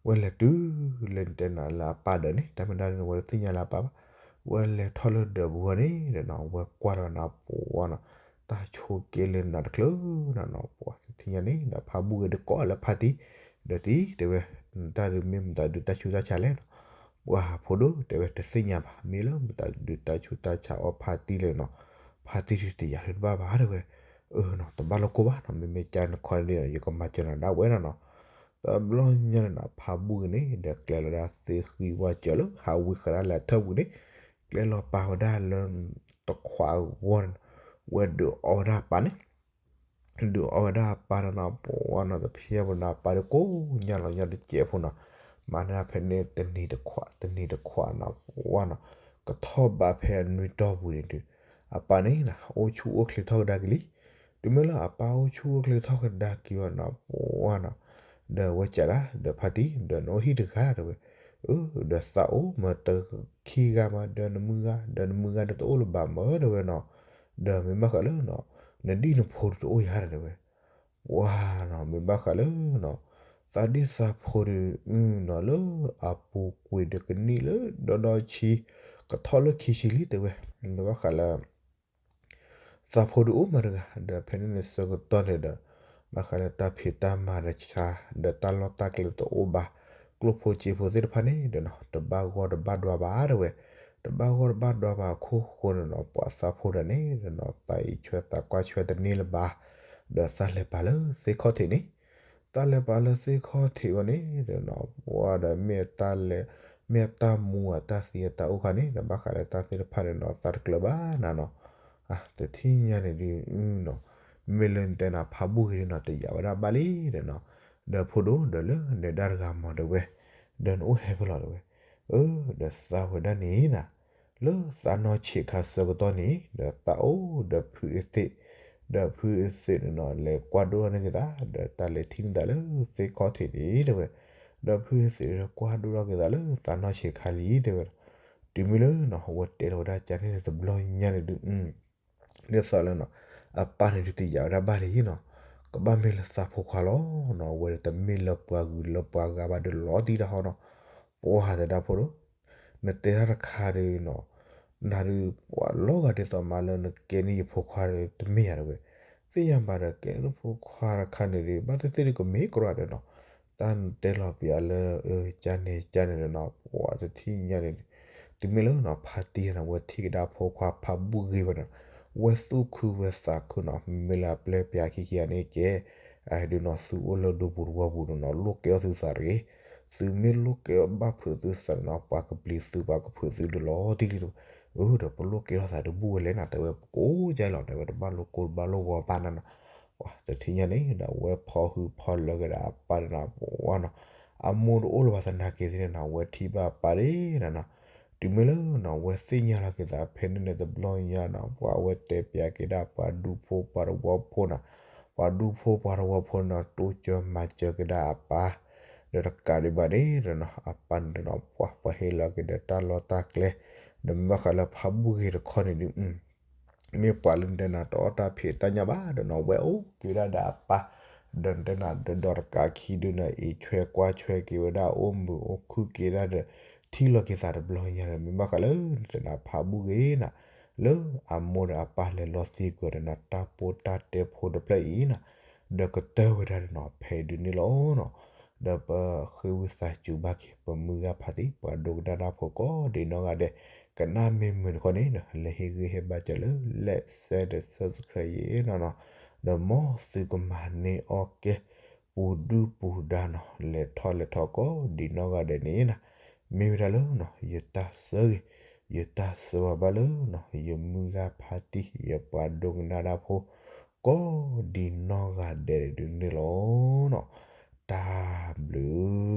ဝဲလဲၤတုၤလၢနတဲနၤလၢအပၢ်ဒၢးန့ၣ် တၢ်မ့ၢ်ဒၣ်န့ၣ် ဝဲတသ့ၣ်ညါလၢအပၢ်ဘၣ်, ဝဲလဲၤထီၣ်လၢဒၢးပူၤန့ၣ်နီၤ ဝဲကွၢ်လီၤနၤပှၤနီၤ, တၢ်ဆိးက့လၢနၤတချုးနီၤနီၤ ပှၤတထံၣ်ညါန့ၣ်ဒီး ဖးဘူၣ်ဂ့ၤဒုးကိးလၢဖါတံၢ်, ဒီးတံၢ်တဲဝဲ, တၢ်ဒုးမ့ၢ်မတၤဒုးတၢ်ဆူးတၢ်ဆါလဲၣ်နီၤ, ပှၤဖိဒိၣ်တဲဝဲတသ့ၣ်ညါဘၣ် မ့ၢ်လၢမတၤဒုးတၢ်ဆူးတၢ်ဆါအီၣ်ဖါတံၢ်လဲၣ်နီၤ, ဖါတံၢ်ဒုးတယာ်ဒုးတဘၣ်ဘၣ်တဲဝဲ, အၢနီၤ တဘၣ်လိာ်ကိၢ်ဘၣ်နီၤ မ့မ့ၢ်ကန့ၣ်ခီန့ၣ်ဒီး ယကမၤစၢၤနၤဒၣ်ဝဲနီၤနီၤ, တဘျီညါန့ၣ်နီၤ ဖးဘူၣ်ဂ့ၤန့ၣ်ဒီးကျဲလီၤဒၣ်သ့ၣ်ဃံဝါစၢၤလၢ ဟးဝံၤဃာ်ဒၣ်လဲၤထၢၣ်ပူၤန့ၣ်, ကျဲလီၤပာ်ဝဲဒၣ်လၢ တခွးအဂီၢ်န့ၣ်, ဝဲဒုးအီၣ်ဝဲဒၣ်အပၢ်န့ၣ် ဒုးအီၣ်ဝဲဒၣ်အပၢ်ဒီးနီၤ ပှၤနီၤတဖံးအပူၤနီၤ အပၢ်ဒုးကိးညါလီၤညီတစဲးဖိနီၤ, မၤန့ၢ်ဖဲန့ၣ်တနံၤတခွး တနံၤတခွးနီၤ ပှၤနီၤ, ကထီၣ်ဘးဖဲအနွံတီၢ်ပူၤန့ၣ်ဒုး, အပၢ်န့ၣ်နီၤ အိၣ်ဆူၣ်အိၣ်ချ့ထီၣ်ကဒါက့ၤလံ, တုၤမ့ၢ်လၢအပၢ်အိၣ်ဆူၣ်အိၣ်ချ့ထီၣ်ကဒါက့ၤဝဲနီၤ ပှၤနီၤ, ဒီးဝဲကးဒၣ် ဒီးဖါတံၢ် ဒီးနအိၣ်ဟံၣ်တဂၤတဲဝဲ, အၢ ဒီးသးအိၣ်မ့ၢ်တခံဂၤမး ဒီးနမုၢ်ဂၤ ဒီးနမုၢ်ဂၤဒီးတအိၣ်လၢၤဘၣ်မးတဲဝဲနီၤ, ဒီးမ့ၢ်ဘၣ်ဃးလၢနီၤ နဒံၣ်နဖိဒုးတအိၣ်ယၤတဲဝဲ, ပှၤနီၤ မ့ၢ်ဘၣ်ဃးလၢနီၤ သးဒံၣ်သးဖိဒုးနီၤ လၢအပူၤကွံာ်ဒီးကနံၣ်လၢဒီဒီဆံ ကထီၣ်လၢခံဆံလံတဲဝဲ, မ့ၢ်ဘၣ်ဃးလၢ သးဖိဒုးအိၣ်မးတဂၤ ဒီးဖဲန့ၣ်န့ၣ်ဆၢကတီၢ်န့ၣ်ဒီး ဘၣ်ဃးလၢတၢ်ဖံးတၢ်မၤတဆါ ဒီးတၢ်လီၢ်တၢ်ကျဲတအိၣ်ဘၣ်, ကျိၣ်ဖိစ့ဖိသ့ၣ်တဖၣ်န့ၣ်ဒီးနီၤ တဘၣ်ဂီၢ်တဘၣ်ဒွါဘၣ်တဲဝဲ, တဘၣ်ဂီၢ်တဘၣ်ဒွါဘၣ်အခိၣ်ဃိန့ၣ်နီၤ ပှၤသးဖိတဂၤန့ၣ်ဒီးနီၤ သးအံးဆွဲသးကွၢ်ဆွဲတန့ၢ်လၢၤဘၣ်, ဒီးသးလဲၤပာ်လၢသ့ၣ်ခီၣ်ထံးန့ၣ် တၢ်လဲၤပာ်လၢသ့ၣ်ခီၣ်ထံးဝဲန့ၣ်ဒီးနီၤ ပှၤဒီးမ့ၢ်တၢ်လဲၤ မ့ၢ်တၢ်မူအတၢ်သံအတၢ်အိၣ်ခါန့ၣ် ဒီးဘၣ်ဃးလၢတၢ်သ့ၣ်တဖၣ်န့ၣ်နီၤ သးတကျၢၤဘၣ်နၤနီၤ, တထံၣ်ညါန့ၣ်ဒုးနီၤ မ့ၢ်လၢနတဲနၤဖးဘူၣ်ဂ့ၤန့ၣ်နီၤ တယာ်ဝဲဒၣ်ဘၣ်လံဒီးနီၤ, ဒီးဖိဒိၣ်ဒီးလၢနဒါတဂၤမးတဲဝဲ, ဒီးနအိၣ်ဟဲဖဲလဲၣ်တဲဝဲ, အၢ ဒီးသးဝဲဒၣ်န့ၣ်နၤ, လၢသးနီၢ်ဆံးခါဆၢကတီၢ်န့ၣ် ဒီးသးအိၣ်ဒီးဖုအသ့ၣ်, ဒီးဖုအသ့ၣ်န့ၣ်နီၤ လဲၤကွၢ်ဒိၣ်ထီၣ်န့ၢ်က့ၤသး ဒီးတၢ်လဲၤထံၣ်န့ၢ်သးလၢသ့ၣ်ခီၣ်ထံးန့ၣ် တဲဝဲ, ဒီးဖုအသ့ၣ်ဒီးကွၢ်ဒိၣ်ထီၣ်က့ၤသးလၢသးနီၢ်ဆံးခါလံ တဲဝဲ, တုၤမ့ၢ်လၢနီၤ အဝဲတဲလီၤဝဲဒၣ်ကန့ၣ်န့ၣ် တဘျီညါန့ၣ်ဒုး ဒ်သိးလၢနီၤ အပၢ်န့ၣ်ဒုးတယာ်ဝဲဒၣ်ဘၣ်လံနီၤ, ကဘၣ်မ့ၢ်လၢသးဖိခွါလီၤနီၤ, အဝဲဒီးတမ့ၢ်လၢပှၤဂုၤလၢပှၤဂၤဘၣ်ဒီးလီၤတံၢ်တၢ်ဟီနီၤ, ပှၤသဒါဖိဒီး နတဲတၢ်တခါဒီးနီၤ, နၤဒုးပှၤလီၤဂာ်ဒ်သိးမးလၢနကဲန့ၢ်ယဖိခွါဒီးတမ့ၢ်ယၤတဝဲ, သ့ၣ်ညါဘၣ်ဒီးကဲန့ၢ်ဖိခွါတခါန့ၣ်ဒီး ဘၣ်သ့ၣ်သ့ၣ်ဒီးကမ့ၢ်ကြၢးဒီးနီၤ, တၢ်နတဲလီၤပျးလၢ ကန့ၣ်ကန့ၣ်ဒီးနီၤ ပှၤတထံၣ်ညါန့ၣ် တုၤမ့ၢ်လၢနီၤ ဖါတံၢ်န့ၣ် ဝဲထံၣ်ကဒါဖိခွါဖးဘူၣ်ဂ့ၤဝဲဒီး ဝဲသူၣ်ခုဝဲသးခုနီၤ, မ့ၢ်လၢအပျဲၢ်ပျးခံခံဂၤန့ၣ်ကဲ, အဒုးနီၤ သုအိၣ်လၢဒူပူၤတဝီပူၤန့ၣ်နီၤ လိၣ်ကဲထီၣ်သုသးတဂ့ၤ, သုမ့ၢ်လိၣ်ကဲထီၣ်ဘၣ်ဖုးသုသးန့ၣ်နီၤ ပှၤကပျံၤသု ပှၤကဖုးသုဒုးလီၤတံၢ်လံတဝဲ, အၢ ဒီးပလိၣ်ကဲထီၣ်သးတဘူၣ်ဝဲလဲၣ်နီၤ တဲဝဲပကိးကလီၤ တဲဝဲတဘၣ်လိၣ်ကိးတဘၣ်လိၣ်ဂီၤဘၣ်နၤနီၤ, ပှၤတထံၣ်ညါန့ၣ်ဒီး ဝဲဖီဟုဖီလၢကဒါအပၢ်န့ၣ်နီၤ ပှၤနီၤ, အမိၢ်တအိၣ်လၢၤဘၣ်သနာ်က့သ့ၣ်န့ၣ်နီၤ ဝဲထံၣ်ဘၣ်အပၢ်ဒၣ်နၤနီၤ, တုၤမ့ၢ်လၢနီၤ ဝဲသ့ၣ်ညါလီၤက့ၤသးဖဲန့ၣ်န့ၣ်တဘျီညါနီၤ ပှၤဝဲတဲပျးက့ၤဒၣ်ပှၤဒူဖိပှၤတဝီဖိနီၤ, ပှၤဒူဖိပှၤတဝီဖိနီၤ တိစၢၤမၤစၢၤကဒါအပၢ်, ဒီးတကးဒံးဘၣ်န့ၣ်ဒီးနီၤ အပၢ်န့ၣ်ဒီးနီၤ ပှၤ ပှၤဟ့ၣ်လီၤက့ၤဒီးတၢ်လီၢ်တၢ်ကျဲ, ဒီးမ့ၢ်ဘၣ်ဃးလၢဖးဘူၣ်ဂ့ၤတခီန့ၣ်ဒုး မ့ၢ်ပှၤလၢနတဲနၤတအီၣ်တၢ်ဖံးတၢ်ညၣ်ဘၣ်ဒီးနီၤ ဝဲအိၣ်က့ၤဝဲဒၣ်ဒီးအပၢ်, ဒီးနတဲနၤဒီးဒီးတကးခံဒုးနီၤ အံးဆွဲကွၢ်ဆွဲက့ၤဝဲဒၣ် အိၣ်မုာ်အိၣ်ခုၣ်က့ၤဒၣ်ဒီး ထံၣ်လီၤက့ၤသးတဘျီညါဒီး မ့ၢ်ဘၣ်ဃးလၢနတဲနၤဖးဘူၣ်ဂ့ၤနၤ, လၢအမိၢ်ဒီးအပၢ်လဲၤလီၤသံကွံာ်ဒီးနီၤ တၢ်ပိၢ်တၢ်တဲဖိတဖျၢၣ်အံၤနီၤ, ဒီးကတၢၢ်ဝဲဒၣ်ဒီးနီၤ ဖဲဒုးန့ၣ်လီၤနီၤ, ဒီးပဃ့ဝံသးစူၤဘၣ်က့ၤ ပမုၢ်ဂၤဖါတံၢ် ပှၤဒိကနၣ်တၢ်ဖိကိးဒံးနီၢ်ဂၤဒဲး, ကနၣ်မ့ၢ်မုာ်တခီန့ၣ်ဒီး လဲၤဟ့ၣ်ဂံၢ်ဟ့ၣ်ဘါစၢၤလၢ like share ဒီး subscribe ယဲနီၤနီၤ, ဒီးမ်သုကမၤန့ၢ်အီၣ်ကဲ ပူၤဒုၣ်ပူၤဒါနီၤ လဲၤထီၣ်လဲၤထီၣ်ကိးဒံးနီၢ်ဂၤဒဲးန့ၣ်နီၤ, မ့ၢ်ဝဲဒၣ်လၢနီၤ ယတၢ်ဆၢဂ့ၤ, ယတၢ်ဆၢဝါဘၣ်လၢနီၤ ယမုၢ်ဂၤဖါတံၢ် ယပှၤဒိကနၣ်တၢ်ဖိ ကိးဒံးနီၢ်ဂၤဒဲးဒုးန့ၣ်လီၤနီၤ, တၢ်ဘျုး